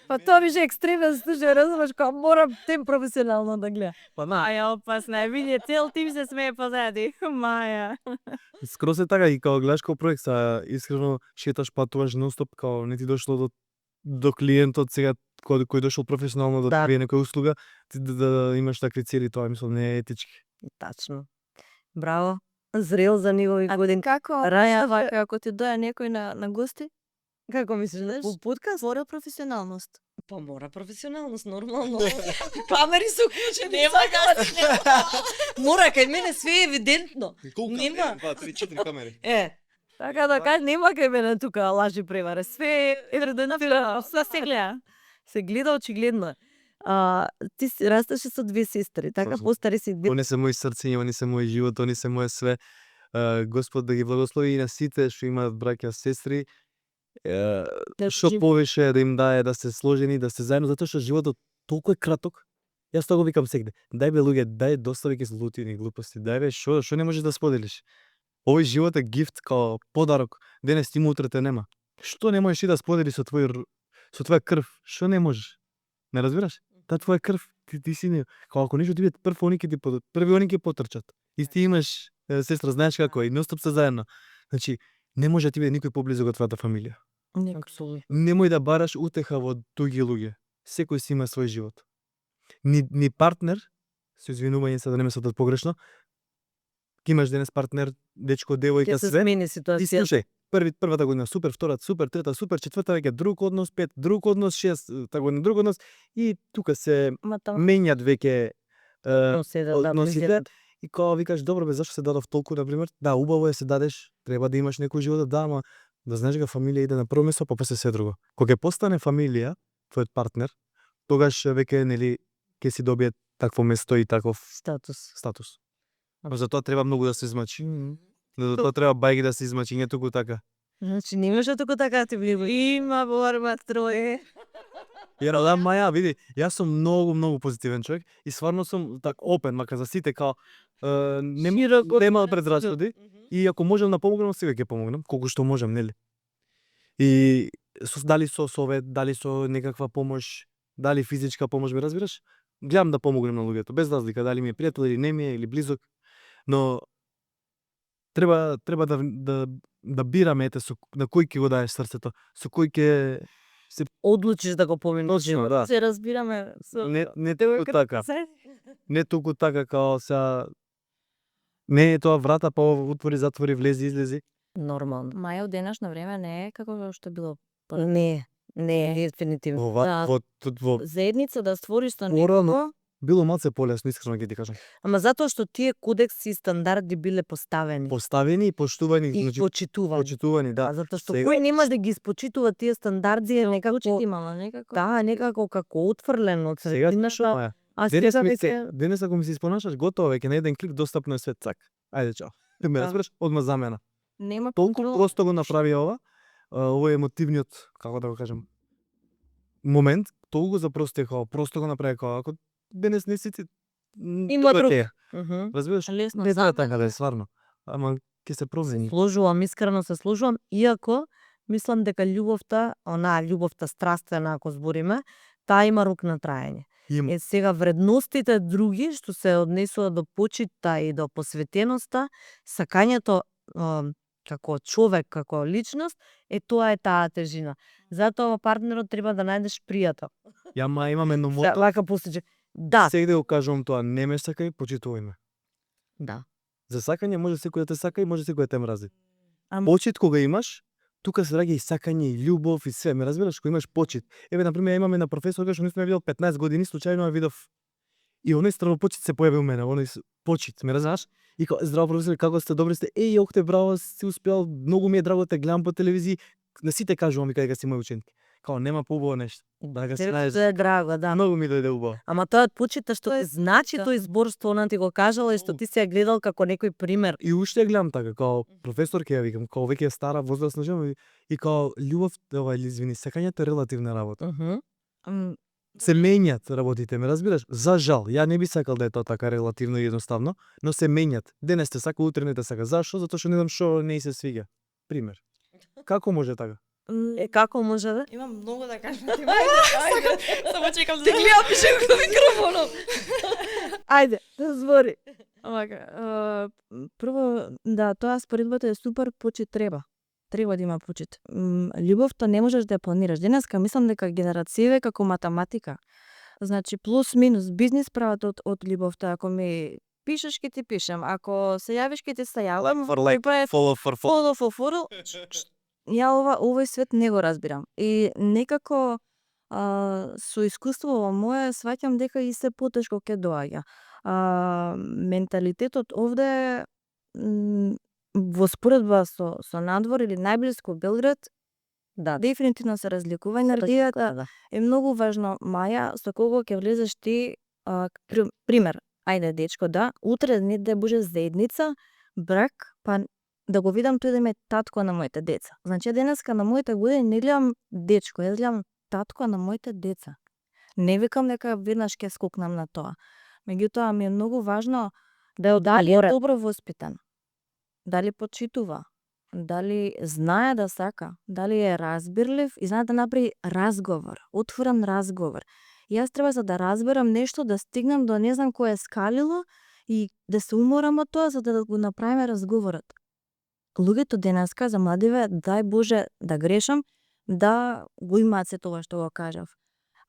Па тоа беше екстремен случај, разбираш, кога морам тем професионално да гледам. Па на. Аја опасна е, види цел тим се смее позади. Маја. Скроз е така и кога гледаш како проект, са искрено шеташ, патуваш нонстоп, као не ти дошло до клиентот сега кој дошол професионално да Да. добие некоја услуга, ти да имаш такви цели, тоа мислам не е етички. Тачно. Браво. Зрел за негови години. Како Раја, вака ако ти доја некој на гости, како мислиш, знаеш? по подкаст? мора професионалност. Па мора професионалност, нормално. Камери се уклучени. Нема Мора, кај мене све е евидентно. Нема. 2, 3, 4 камери. Така да кажа, нема кај мене тука лажи преваре. Све е еднакво, Све се гледа. се гледа очигледно. Е. Ти си растеше со две сестри, така Точно. постари си две. Они се мои срце, они се мој живот, они се моje све. Господ да ги благослови и на сите што имаат браќа, сестри. Што повеќе да им дае да се сложени, да се заедно, затоа што животот толку е краток. Јас тоа го викам сегде. Дај бе луѓе, дај доста веќе злутини глупости. Дај бе, што не можеш да споделиш? Овој живот е гифт као подарок. Денес ти утре те нема. Што не можеш ти да споделиш со твоја крв? Што не можеш? Не разбираш? Таа твоја крв, ти си не. Као ако ништо ти биде први они ќе потрчат. И ти имаш сестра, знаеш како е, и ностоп се заедно. Значи, не може да ти биде никој поблизо од твојата фамилија. Апсолутно. Немој да бараш утеха во други луѓе. Секој си има свој живот. Ни партнер, се извинување се да не ме сфатат погрешно, ќе имаш денес партнер, дечко, девојка, Ќе се све. смени Ти ситуација. слушај, првата година супер, втората супер, трета супер, четврта веќе друг однос, пет друг однос, шест година друг однос и тука се Ма тама. менјат веќе Да, односите. И кога викаш добро бе зашто се дадов толку на пример? Да, убаво е се дадеш, треба да имаш некој живот, да, ама да знаеш дека фамилија иде на прво место, па после се друго. Кога ќе постане фамилија, твојот партнер, тогаш веќе нели ќе си добие такво место и таков Статус. статус. Но за тоа треба многу да се измачи. За тоа треба бајги да се измачи, не туку така. Значи не имаше туку така ти вливо. Има борба троje. Јер да Маја, види, јас сум многу позитивен човек и стварно сум так опен, мака за сите као нема предрасуди и ако можам да помогнам, сега ќе помогнам, колку што можам, нели? И дали со совет, дали со некаква помош, дали физичка помош, ме разбираш? Гледам да помогнем на луѓето, без разлика дали ми е пријател или не ми е или близок, но треба да бираме на кој ќе го даеш срцето, со кој ќе се Одлучиш да го поминеш точно, живот. да. Се разбираме со Не туку така. се. Не туку така као сега не е тоа врата па отвори, затвори, влези, излези. Нормално. Маја од денешно време не е како што било. Не, дефинитивно. Ова Да. во Заедница да створиш со Порано. некого, било малце полесно, искрено ќе ти кажам. Ама затоа што тие кодекси и стандарди биле поставени Поставени и поштувани, и значи почитувани. почитувани, да. А затоа што Сега- кој нема да ги испочитува тие стандарди е некако Почит имала некако. да, некако како отфрлено од Сега средината. што е? А Денес сега ми веќе се, денес ако ми се испонашаш, готово веќе на еден клик достапно е свет цак. Ајде чао. Ти ме Да. разбираш? Одма замена. Нема Толку контрол. просто го направи ова. Овој емотивниот, како да го кажам, момент, толку го запрости како просто го направи како ако денес не си ти Има друг. Е, Мгм. разбираш? Лесно Не знам само. така да е стварно. Ама ќе се промени. Сложувам, искрено се сложувам, иако мислам дека љубовта, онаа љубовта страствена ако збориме, таа има рок на траење. Има. Е сега вредностите други што се однесуваат до почита и до посветеноста, сакањето како човек, како личност, тоа е таа тежина. Затоа во партнерот треба да најдеш пријател. Јама имам едно мото. Лака постиже. Да, Сегде го кажувам тоа, не ме сакај, почитувај ме. да. За сакање може секој да те сака и може секој да те мрази. Ам- Почит кога имаш, тука се раѓа и сакање и љубов и све, ме разбираш, кога имаш почит. Еве на пример имаме на професор кој што не сме видел 15 години, случајно ја видов. И оној стравопочит се појави у мене, оној почит, ме разбираш? И као, здраво професор, како сте, добри сте? Еј, охте, браво, си успеал, многу ми е драго те гледам по телевизија. На сите кажувам вика дека си мој ученик. Као нема поубаво нешто. Така се Тебе знаеш. тоа е драго, да. Многу ми дојде убаво. Ама тоа почита што Тоа е значи да. тој збор што она ти го кажала и што ти се ја гледал како некој пример. И уште ја гледам така, као професор ќе ја викам, као веќе е стара возрастна жена и као љубов, или извини, сакањето е релативна работа. М, Се менјат работите, ме разбираш? За жал, ја не би сакал да е тоа така релативно и едноставно, но се менјат. Денес те сака, утре не те сака. Зашо? Затоа што не знам што не ѝ се свиѓа. Пример. Како може така? Како може да? Имам многу да кажам ти. Ајде, само чекам да гледам пише го микрофонот. Ајде, да збори. Овака, прво, да, тоа споредбата е супер, почит треба. Треба да има почит. Љубовта не можеш да ја планираш. Денеска мислам дека генерације како математика. Значи плюс минус бизнис прават од љубовта. Ако ми пишеш ќе ти пишем, ако се јавиш ќе ти се јавам. Follow for Follow. Ја овој свет не го разбирам. И некако со искуство мое сваќам дека и се потешко ќе доаѓа. Менталитетот овде во споредба со надвор или најблиску Белград, Да. дефинитивно се разликува. Енергијата Да. е многу важно. Маја, со кого ќе влезеш ти, пример, ајде дечко, да, утре не да буде заедница, брак, па да го видам тој да ме татко на моите деца. Значи денеска на моите години не гледам дечко, јас гледам татко на моите деца. Не викам дека веднаш ќе скокнам на тоа. Меѓутоа ми е многу важно дали е добро воспитан, дали почитува, дали знае да сака, дали е разбирлив и знае да направи разговор, отворен разговор. Јас треба за да разберам нешто да стигнам до не знам кое скалило и да се уморам од тоа за да го направиме разговорот. Луѓето денеска за младиве, дај Боже да грешам, да го имаат се тоа што го кажав.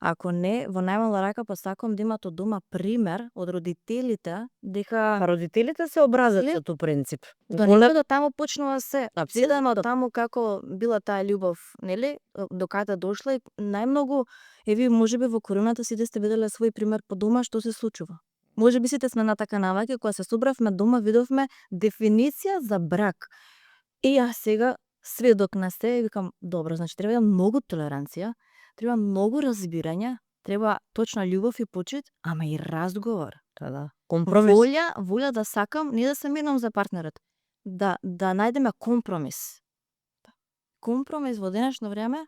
Ако не, во најмала рака посакам да имат од дома пример од родителите дека Родителите се образецот по принцип. до некаде таму почнува се. Апсолутно. Видено од таму како била таа љубов, нели? Докаде дошла и најмногу, еви можеби во короната сите сте виделе свој пример по дома што се случува. Можеби сите сме на така наваки, кога се собравме дома видовме дефиниција за брак. И јас сега сведок на се и викам, добро, значи треба многу толеранција, треба многу разбирање, треба точна љубов и почит, ама и разговор. Да. Компромис. Волја да сакам, не да се менам за партнерот. Да најдеме компромис. Компромис во денешно време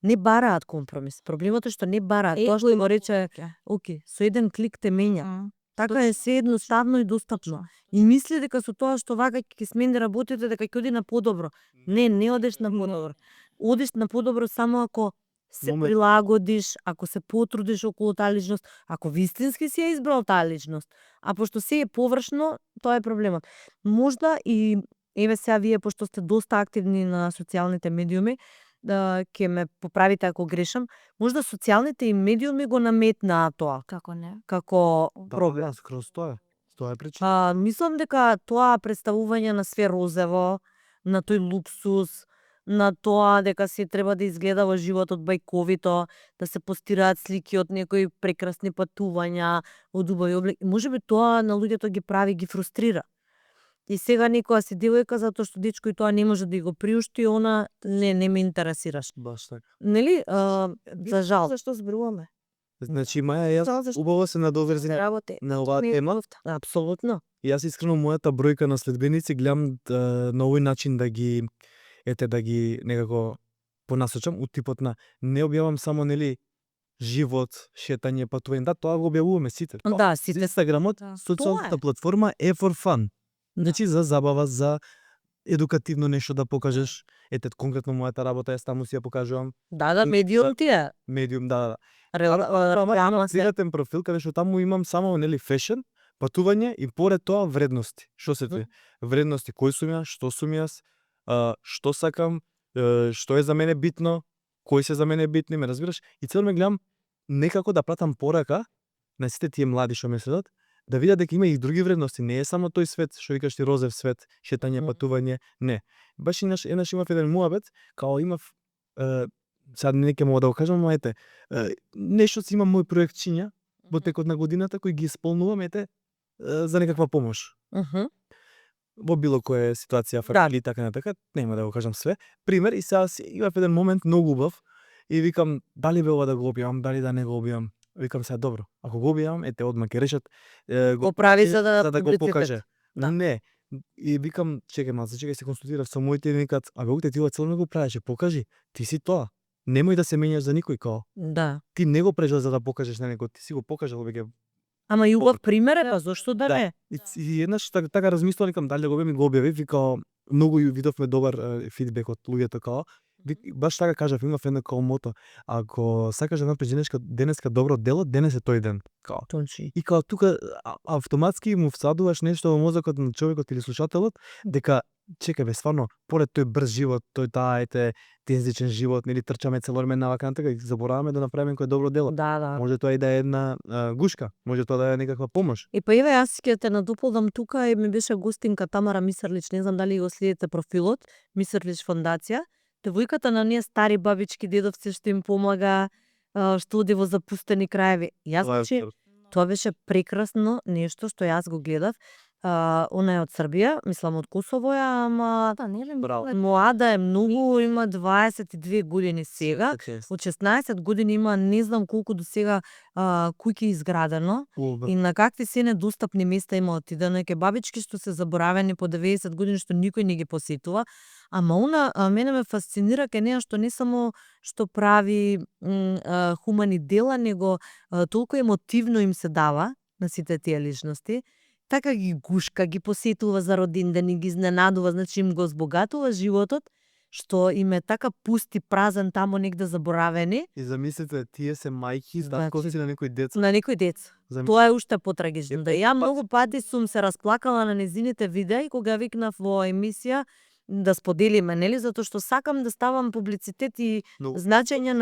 Не бараат компромис. Проблемот е што не бараат. Тоа што го рече, окей, со еден клик те менја. Така е се едноставно и достапно. И мисли дека со тоа што вака ќе смени работите дека ќе оди на подобро. Не одеш на подобро. Одиш на подобро само ако се Момент. прилагодиш, ако се потрудиш околу таа личност, ако вистински си ја избрал таа личност. А пошто се е површно, тоа е проблемот. Можда и еве сега вие пошто сте доста активни на социјалните медиуми, да ќе ме поправите ако грешам, можда социјалните и медиуми го наметнаа тоа како не. како Да, проблем. да, скроз тоа е. Тоа е причина. Мислам дека тоа представување на све розево, на тој луксус, на тоа дека се треба да изгледа во животот бајковито, да се постираат слики од некои прекрасни патувања, од убави облеки. Можеби тоа на луѓето ги прави, ги фрустрира. И сега некоја си девојка затоа што дечко и тоа не може да го приушти, она не ме интересираш. Баш така. Нели? За жал. Зашто зборуваме? Значи, Маја, Само јас зашто убаво се надоврзи работи. на оваа тема. Апсолутно. Јас искрено мојата бројка на следбеници гледам на овој начин да ги некако понасочам у типот на не објавам само нели живот, шетање, патување. Да, тоа го објавуваме сите. Да, сите. Инстаграмот, Да. социјалната Тоа е. платформа е for fun. Значи за забава, за едукативно нешто да покажеш. Ете, конкретно мојата работа, јас таму си ја покажувам. Да, медиум ти е. Медиум, да. Реално се. Приватен профил, каде што таму имам само нели фешн, патување и поред тоа вредности. Што се тоа? Вредности, кој сум јас, што сум јас, што сакам, што е за мене битно, кои се за мене битни, ме разбираш? И цел ме гледам некако да пратам порака на сите тие млади што ме следат, да видат дека има и други вредности, не е само тој свет, што викаш ти розев свет, шетање, патување, не. Баш еднаш имав еден муабет, као имав сега не ќе мога да го кажам, ама ете, нешто си имам мој проектчиња во текот на годината кои ги исполнувам, ете, за некаква помош. Во било која ситуација, фамилија и така натака, нема да го кажам све. Пример, и сега имав еден момент многу убав, И викам, дали бе ова да го објавам, дали да не го објавам. Викам се, добро, ако го објавам, ете одма ќе решат Го прави за да го публицитет. покаже. Да. Не. И викам, чекај малце, чекај се консултирав со моите и викаат, абе ти ова цело не го правиш, покажи, ти си тоа. Немој да се менјаш за никој као. Да. Ти не го прежал за да покажеш на некој, ти си го покажал веќе. Ама и убав пример е, па зошто да не? И еднаш така размислувам, викам дали да го објавим и го објавив, вика многу видовме добар фидбек од луѓето као. Баш така кажав, имав едно као мото, ако сакаш да направиш денеска добро дело, денес е тој ден. Као. Точно. И као тука автоматски му всадуваш нешто во мозокот на човекот или слушателот, дека чекај бе, стварно, поред тој брз живот, тој таа тензичен живот, нели трчаме цело време навака натака и забораваме да направиме некое добро дело. Да. Може тоа и да е една гушка, може тоа да е некаква помош. И па еве јас ќе те надополнам тука и ми беше гостинка Тамара Мисрлич, не знам дали го следите профилот, Мисрлич фондација. Девојката на ние стари бабички, дедовци што им помага, што оди во запустени краеви. Тоа беше прекрасно нешто што јас го гледав. Она е од Србија, мислам од Косово е, ама млада е многу, има 22 години сега. Од 16 години има не знам колку до сега куќи изградено и на какви се недостапни места има отидено. Ке бабички што се заборавени по 90 години што никој не ги посетува. Ама она мене ме фасцинира ке неа што не само што прави хумани дела, него толку емотивно им се дава на сите тие личности. Така ги гушка, ги посетува за родиндени, ги изненадува, значи им го збогатува животот, што им е така пуст и празен тамо негде заборавени. И замислете, тие се мајки, татковци на некои деца. На некои деца. Тоа е уште потрагично. Да, ја многу пати сум се расплакала на незините видеа и кога викнав во емисија да споделиме, нели, затоа што сакам да ставам публицитет и значење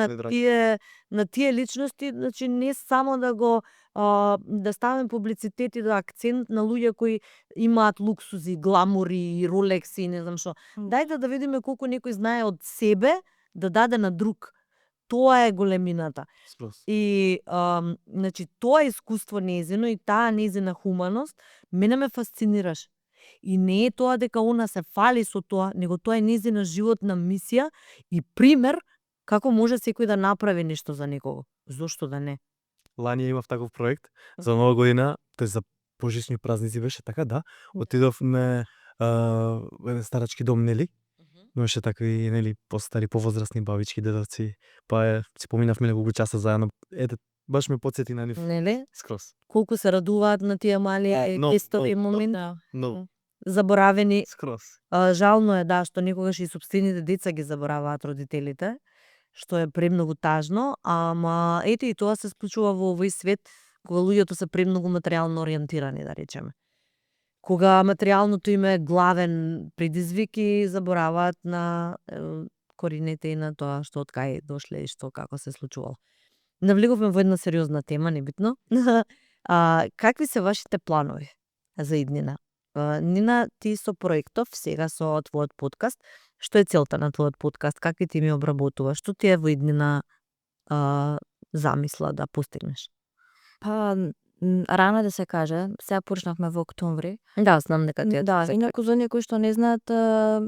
на тие личности, значи не само да го да ставаме публицитет и да акцент на луѓе кои имаат луксузи, гламури, ролекси, не знам што. Дајте да видиме колку некој знае од себе да даде на друг. Тоа е големината. И значи тоа искуство незино и таа незина хуманост мене ме фасцинираш. И не е тоа дека она се фали со тоа, него тоа е незина животна мисија и пример како може секој да направи нешто за некого. Зошто да не? Лани имав таков проект за нова година, тој за божични празници беше така, да. Отидовме во еден старачки дом, нели? Имаше такви, нели, постари, повозрасни бабички, дедовци. Па си поминавме неколку часа заедно. Ете, баш ме потсети на нив. Нели? Скрос. Колку се радуваат на тие мали тестови момент. Но. Заборавени. Скрос. Жално е, да, што некогаш и собствените деца ги забораваат родителите, што е премногу тажно, ама ете и тоа се случува во овој свет кога луѓето се премногу материјално ориентирани, да речеме. Кога материјалното им е главен предизвик и забораваат на коренете и на тоа што од кај дошле и што како се случувало. Навлегувме во една сериозна тема, небитно. Какви се вашите планови за иднина? Нина, ти со проектов, сега со твојот подкаст, што е целта на твојот подкаст? Какви ти ми обработува? Што ти е во иднина замисла да постигнеш? Па, рано да се каже, сега почнавме во октомври. Да, знам дека ти е. Да, инаку за некои што не знаат,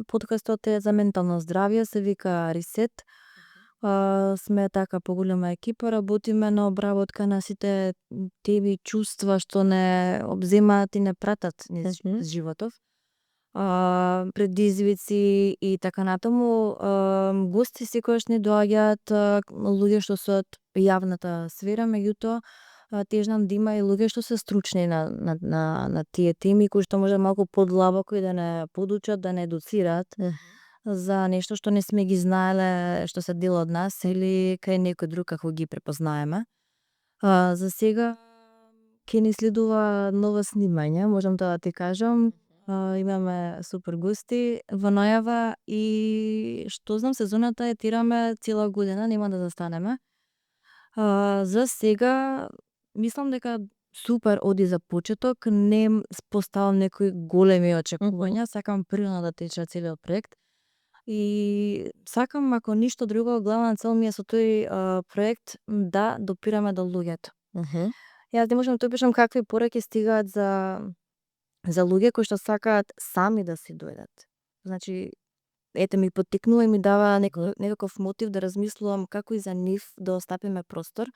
подкастот е за ментално здравје, се вика Ресет. Сме така поголема екипа, работиме на обработка на сите теми, чувства што не обземаат и не пратат низ животов. Предизвици и така натаму. Гости секогаш не доаѓаат луѓе што се од јавната сфера, меѓутоа тежнам да има и луѓе што се стручни на тие теми, кои што може малку подлабоко и да не подучат, да не едуцираат за нешто што не сме ги знаеле, што се дел од нас или кај некој друг како ги препознаеме. За сега ќе ни следува нова снимање, можам тоа да ти кажам. Имаме супер гости во најава и што знам сезоната е тираме цела година, нема да застанеме. За сега мислам дека супер оди за почеток, не поставам некои големи очекувања, сакам природно да тече целиот проект. И сакам, ако ништо друго, главна цел ми е со тој проект да допираме до луѓето. Јас не можам да опишам какви пораки стигаат за луѓе кои што сакаат сами да си дојдат. Значи, ете ми поттикнува и ми дава некаков мотив да размислувам како и за нив да остапиме простор.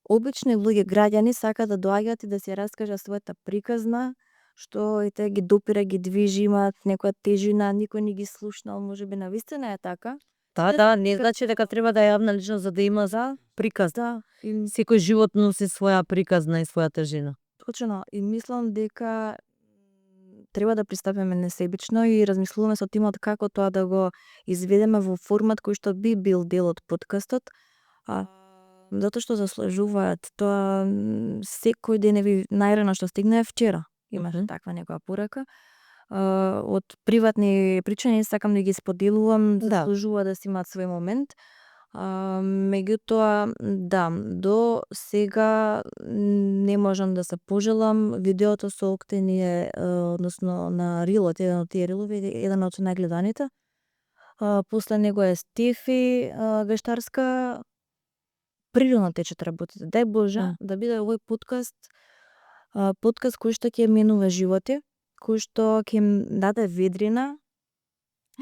Обични луѓе, граѓани сакаат да доаѓаат и да си раскажат својата приказна, што ете ги допира, ги движи, имаат некоја тежина, никој не ги слушнал, можеби навистина е така. Да, не значи дека треба да е јавна личност за да има за приказ. Да, и Секој живот носи своја приказна и своја тежина. точно, и мислам дека треба да пристапиме несебично и размислуваме со тимот како тоа да го изведеме во формат кој што би бил дел од подкастот, затоа што заслужуваат тоа. Секој деневи најрано што стигна е вчера. Имаше таква некоја порака. Од приватни причини сакам да ги споделувам, заслужува да си имаат свој момент. Меѓутоа, да, до сега не можам да се пожелам. Видеото со Октени е, односно на рилот, еден од тие рилови, еден од најгледаните. После него е Стефи Вештарска. Природно течат работите. Дај Боже да биде овој подкаст кој што ќе менува животи, кој што ќе им даде ведрина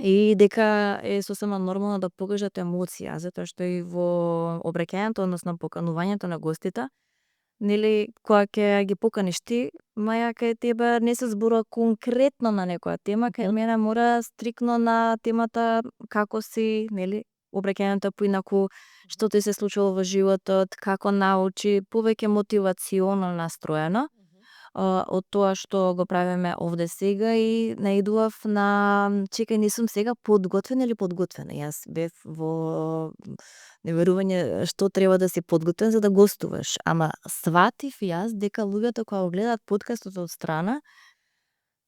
и дека е сосема нормално да покажат емоција, затоа што и во обраќањето, односно поканувањето на гостите, нели, кога ќе ги поканиш ти, маја кај тебе не се зборува конкретно на некоја тема, кај мене мора стрикно на темата како си, нели, обраќањето поинаку, што ти се случило во животот, како научи, повеќе мотивационо настроено од тоа што го правиме овде сега, и наидував на чекај, не сум сега подготвена или подготвена. Јас бев во неверување што треба да си подготвен за да гостуваш, ама сватив јас дека луѓето кога го гледаат подкастот од страна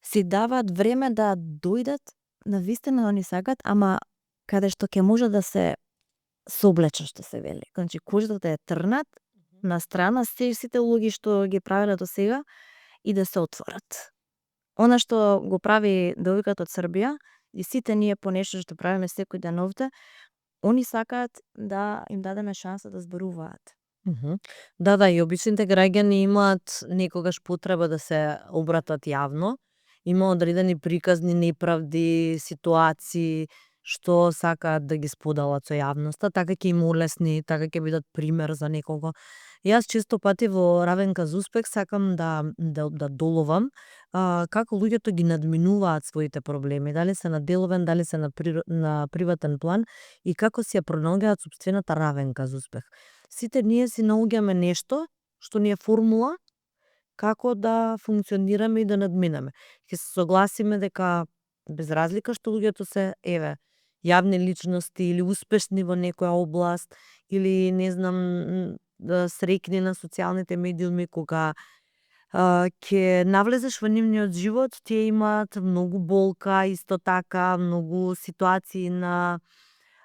си даваат време да дојдат навистина да ни сакат, ама каде што ќе може да се соблечат, што се вели. Значи кожата да е трнат на страна сите луѓе што ги правеле до сега и да се отворат. Она што го прави девојката од Србија и сите ние по нешто што правиме секој ден овде, они сакаат да им дадеме шанса да зборуваат. Да, и обичните граѓани имаат некогаш потреба да се обратат јавно. Има одредени приказни неправди, ситуации што сакаат да ги споделат со јавноста, така ќе им улесни, така ќе бидат пример за некого. Јас често пати во Равенка за успех сакам да доловам како луѓето ги надминуваат своите проблеми, дали се на деловен, дали се на приватен план, и како си ја пронаоѓаат сопствената равенка за успех. Сите ние си наоѓаме нешто што ни е формула како да функционираме и да надминеме. Ќе се согласиме дека без разлика што луѓето се јавни личности или успешни во некоја област, или не знам, среќни на социјалните медиуми, кога ќе навлезеш во нивниот живот, тие имаат многу болка, исто така многу ситуации на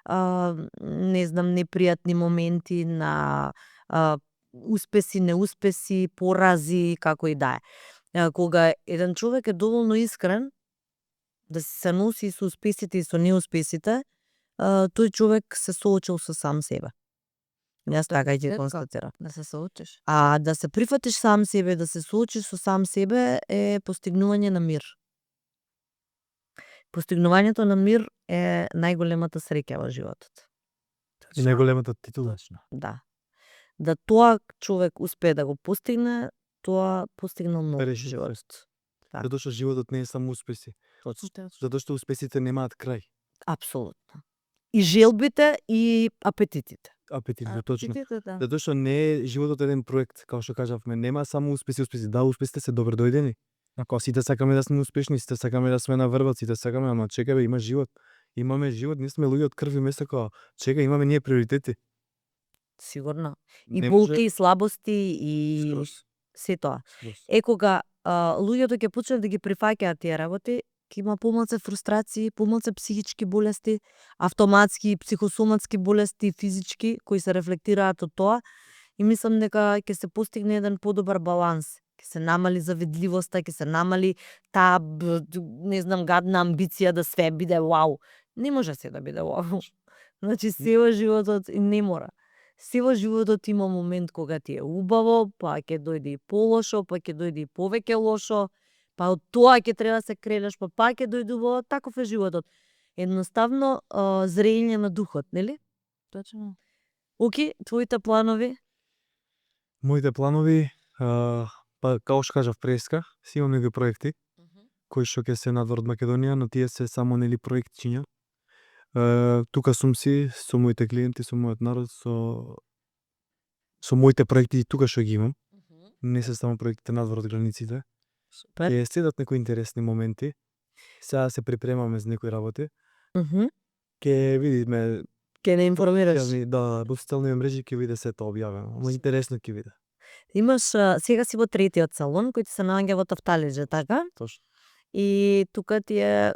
не знам, непријатни моменти, на успеси, неуспеси, порази, како и да е. Кога еден човек е доволно искрен да се носи со успесите и со неуспесите, тој човек се соочил со сам себе. Јас така ќе констатирам. Да се соочиш. А да се прифатиш сам себе, да се соочиш со сам себе е постигнување на мир. Постигнувањето на мир е најголемата среќа во животот. И најголемата титула. Да. Да тоа човек успее да го постигне, тоа постигнал многу во животот. Затоа што животот не е само успеси. Затоа што успесите немаат крај. Апсолутно. И желбите и апетитите. Апетитите, точно. Затоа што не е животот еден проект, како што кажавме, нема само успеси. Да, успесите се добро дојдени. Ако сите сакаме да сме успешни, сите сакаме да сме на врвот, сите сакаме, ама чекај бе, има живот. Имаме живот, ние сме луѓе од крв и месо, чекај, имаме ние приоритети. Сигурно. И болки, и слабости, и се тоа. Кога луѓето ќе почнат да ги прифаќаат тие работи, ќе има помалку фрустрации, помалку психички болести, автоматски психосоматски болести, физички, кои се рефлектираат од тоа, и мислам дека ќе се постигне еден подобар баланс. Ќе се намали завидливоста, ќе се намали таа, не знам, гадна амбиција да све биде вау. Не може се да биде вау. Значи, се во животот не мора. Се во животот има момент кога ти е убаво, па ќе дојде и полошо, па ќе дојде и повеќе лошо, па од тоа ќе треба да се кренеш, па ќе дојде убаво, таков е животот. Едноставно зрење на духот, нели? Точно. Оки, твоите планови? Моите планови, па како што кажав преска, си имам некои проекти кои што ќе се надвор од Македонија, но тие се само нели проектчиња. Тука сум си со моите клиенти, со мојот народ, со моите проекти тука што ги имам. Не се само проектите надвор од границите. Супер. Ќе следат некои интересни моменти. Сега се припремаме за некои работи. Ќе видиме, Ке не информираш. да, во социјални мрежи ќе биде сето објавено. Ама интересно ќе биде. Имаш, сега си во третиот салон кој ти се наоѓа во Тафталиџе, така? Точно. И тука ти е,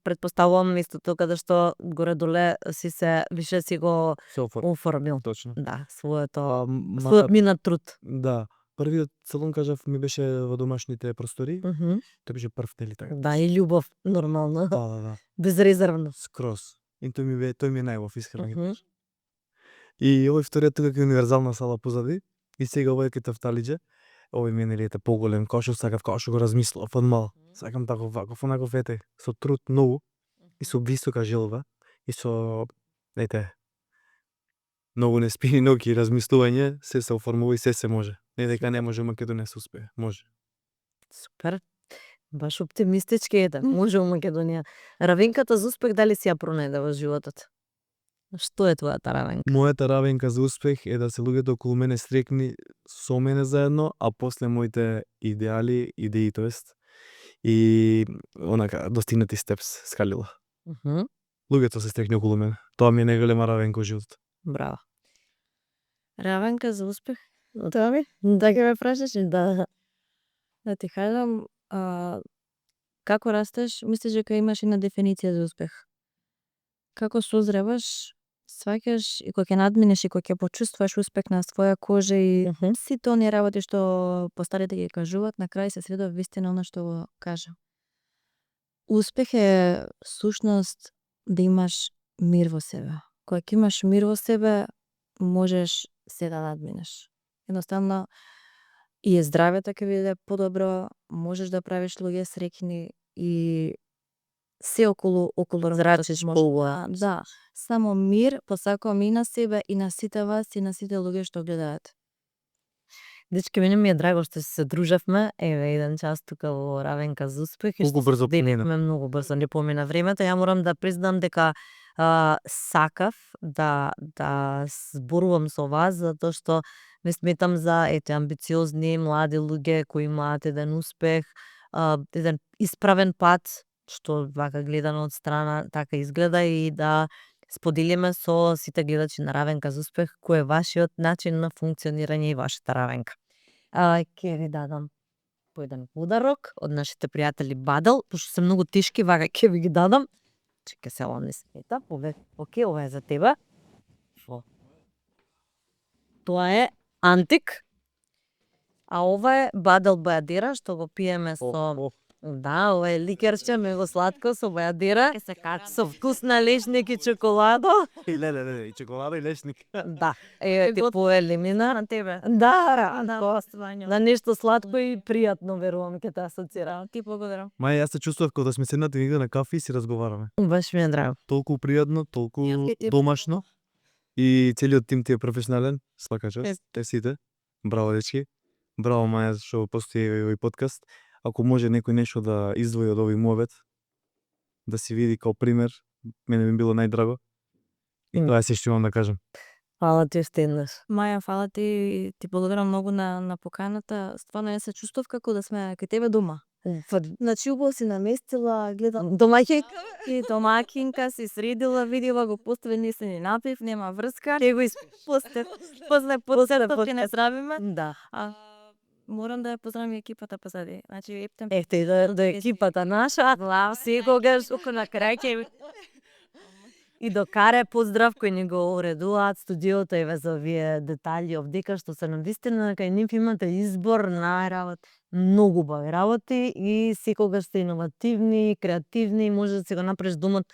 предпоставувам местото каде што горе-доле си се више си го Се оформи. оформил. Точно. Да, своето Макар, минат труд. да, првиот салон кажав ми беше во домашните простори. Тој беше прв, нели така? Да, и љубов, нормално. Да. Безрезервно. Скроз. И тој ми е најубав, искрено ги кажам. И овој вториот тука е универзална сала позади. И сега овој е Тафталиџе. Овој ми е нели поголем, како што сакав, како што го размислав од мал. Сакам таков ваков, онаков со труд многу и со висока желба и со многу неспини ноќи и размислување, се оформува и се може. Не дека не може Македонија се успее, може. Супер. Баш оптимистички ете, може у Македонија. Равенката за успех дали си ја пронајде во животот? Што е твојата равенка? Мојата равенка за успех е да се луѓето околу мене стрекни со мене заедно, а после моите идеи тоест, и онака достигнати степс скалила. Луѓето се стрекни околу мене. Тоа ми е најголема равенка во животот. Браво. Равенка за успех? Тоа ми? Така ме прашаш? Да. Да ти кажам, како растеш, мислиш дека имаш една дефиниција за успех. Како созреваш, сваќаш и кога ќе надминеш и кога ќе почувствуваш успех на своја кожа и сите оние работи што постарите ги кажуваат, на крај се сведува вистина она што го кажа. Успех е сушност да имаш мир во себе. Кога ќе имаш мир во себе, можеш се да надминеш. Едноставно и здравјето ќе биде подобро, можеш да правиш луѓе среќни и се околу Зрачиш полува. Да, само мир посакувам и на себе и на сите вас и на сите луѓе што гледаат. Дечки, мене ми е драго што се дружевме, еве еден час тука во Равенка за успех и Колку што брзо помина. многу брзо не помина времето. Ја морам да признам дека сакав да зборувам со вас затоа што ме сметам за амбициозни млади луѓе кои имаат еден успех, еден исправен пат, што вака гледано од страна така изгледа, и да споделиме со сите гледачи на Равенка за успех кој е вашиот начин на функционирање и вашата равенка. Ќе ви дадам по еден подарок од нашите пријатели Бадел, пошто се многу тешки, вака ќе ви ги дадам. Чекај се, ова не смета. Оке, ова е за тебе. Тоа е антик. А ова е Бадел бајадера што го пиеме со... Да, ова е ликерче, мега сладко, со бајадера. Се качи. Со вкусна лешник и чоколадо. И чоколада и лешник. Да, ти поели мина. На тебе. Да, На нешто сладко и пријатно, верувам, ќе те асоцира. Ти благодарам. Маја, јас се чувствував кога да сме седнати негде на кафе и си разговараме. Баш ми е драго. Толку пријатно, толку Јас ќе ти- домашно. И целиот тим ти е професионален. Свака чест. Те сите. Браво, дечки. Браво, Маја, што постои овој подкаст. Ако може некој нешто да издвои од овој муабет, да си види као пример, мене би било најдраго. И тоа е се што имам да кажам. Фала ти уште еднаш. Маја, фала ти благодарам многу на поканата. Стварно ја се чувствував како да сме кај тебе дома. Значи убаво си наместила, гледам Домаќинка? и домакинка си средила, видела го постави, не се ни напив, нема врска. Ќе го После ќе не здравиме. Да. Морам да ја поздравам и екипата позади. Значи Ептен. Ехте до екипата наша. Секогаш на крај ќе и до Каре поздрав кој ни го уредуваат студиото, еве за овие детали овдека што се навистина кај нив имате избор на работи, многу убави работи и секогаш сте иновативни, креативни, може да си го направиш домот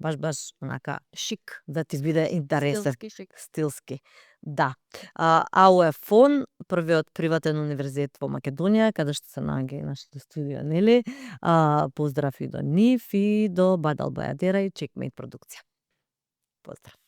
баш онака шик, да ти биде интересен. Стилски шик. Стилски. Да. АУЕ-ФОН, првиот приватен универзитет во Македонија, каде што се наоѓа и нашето студио, нели? Поздрав и до нив и до Бадал Бајадера и Чекмейт продукција. Поздрав.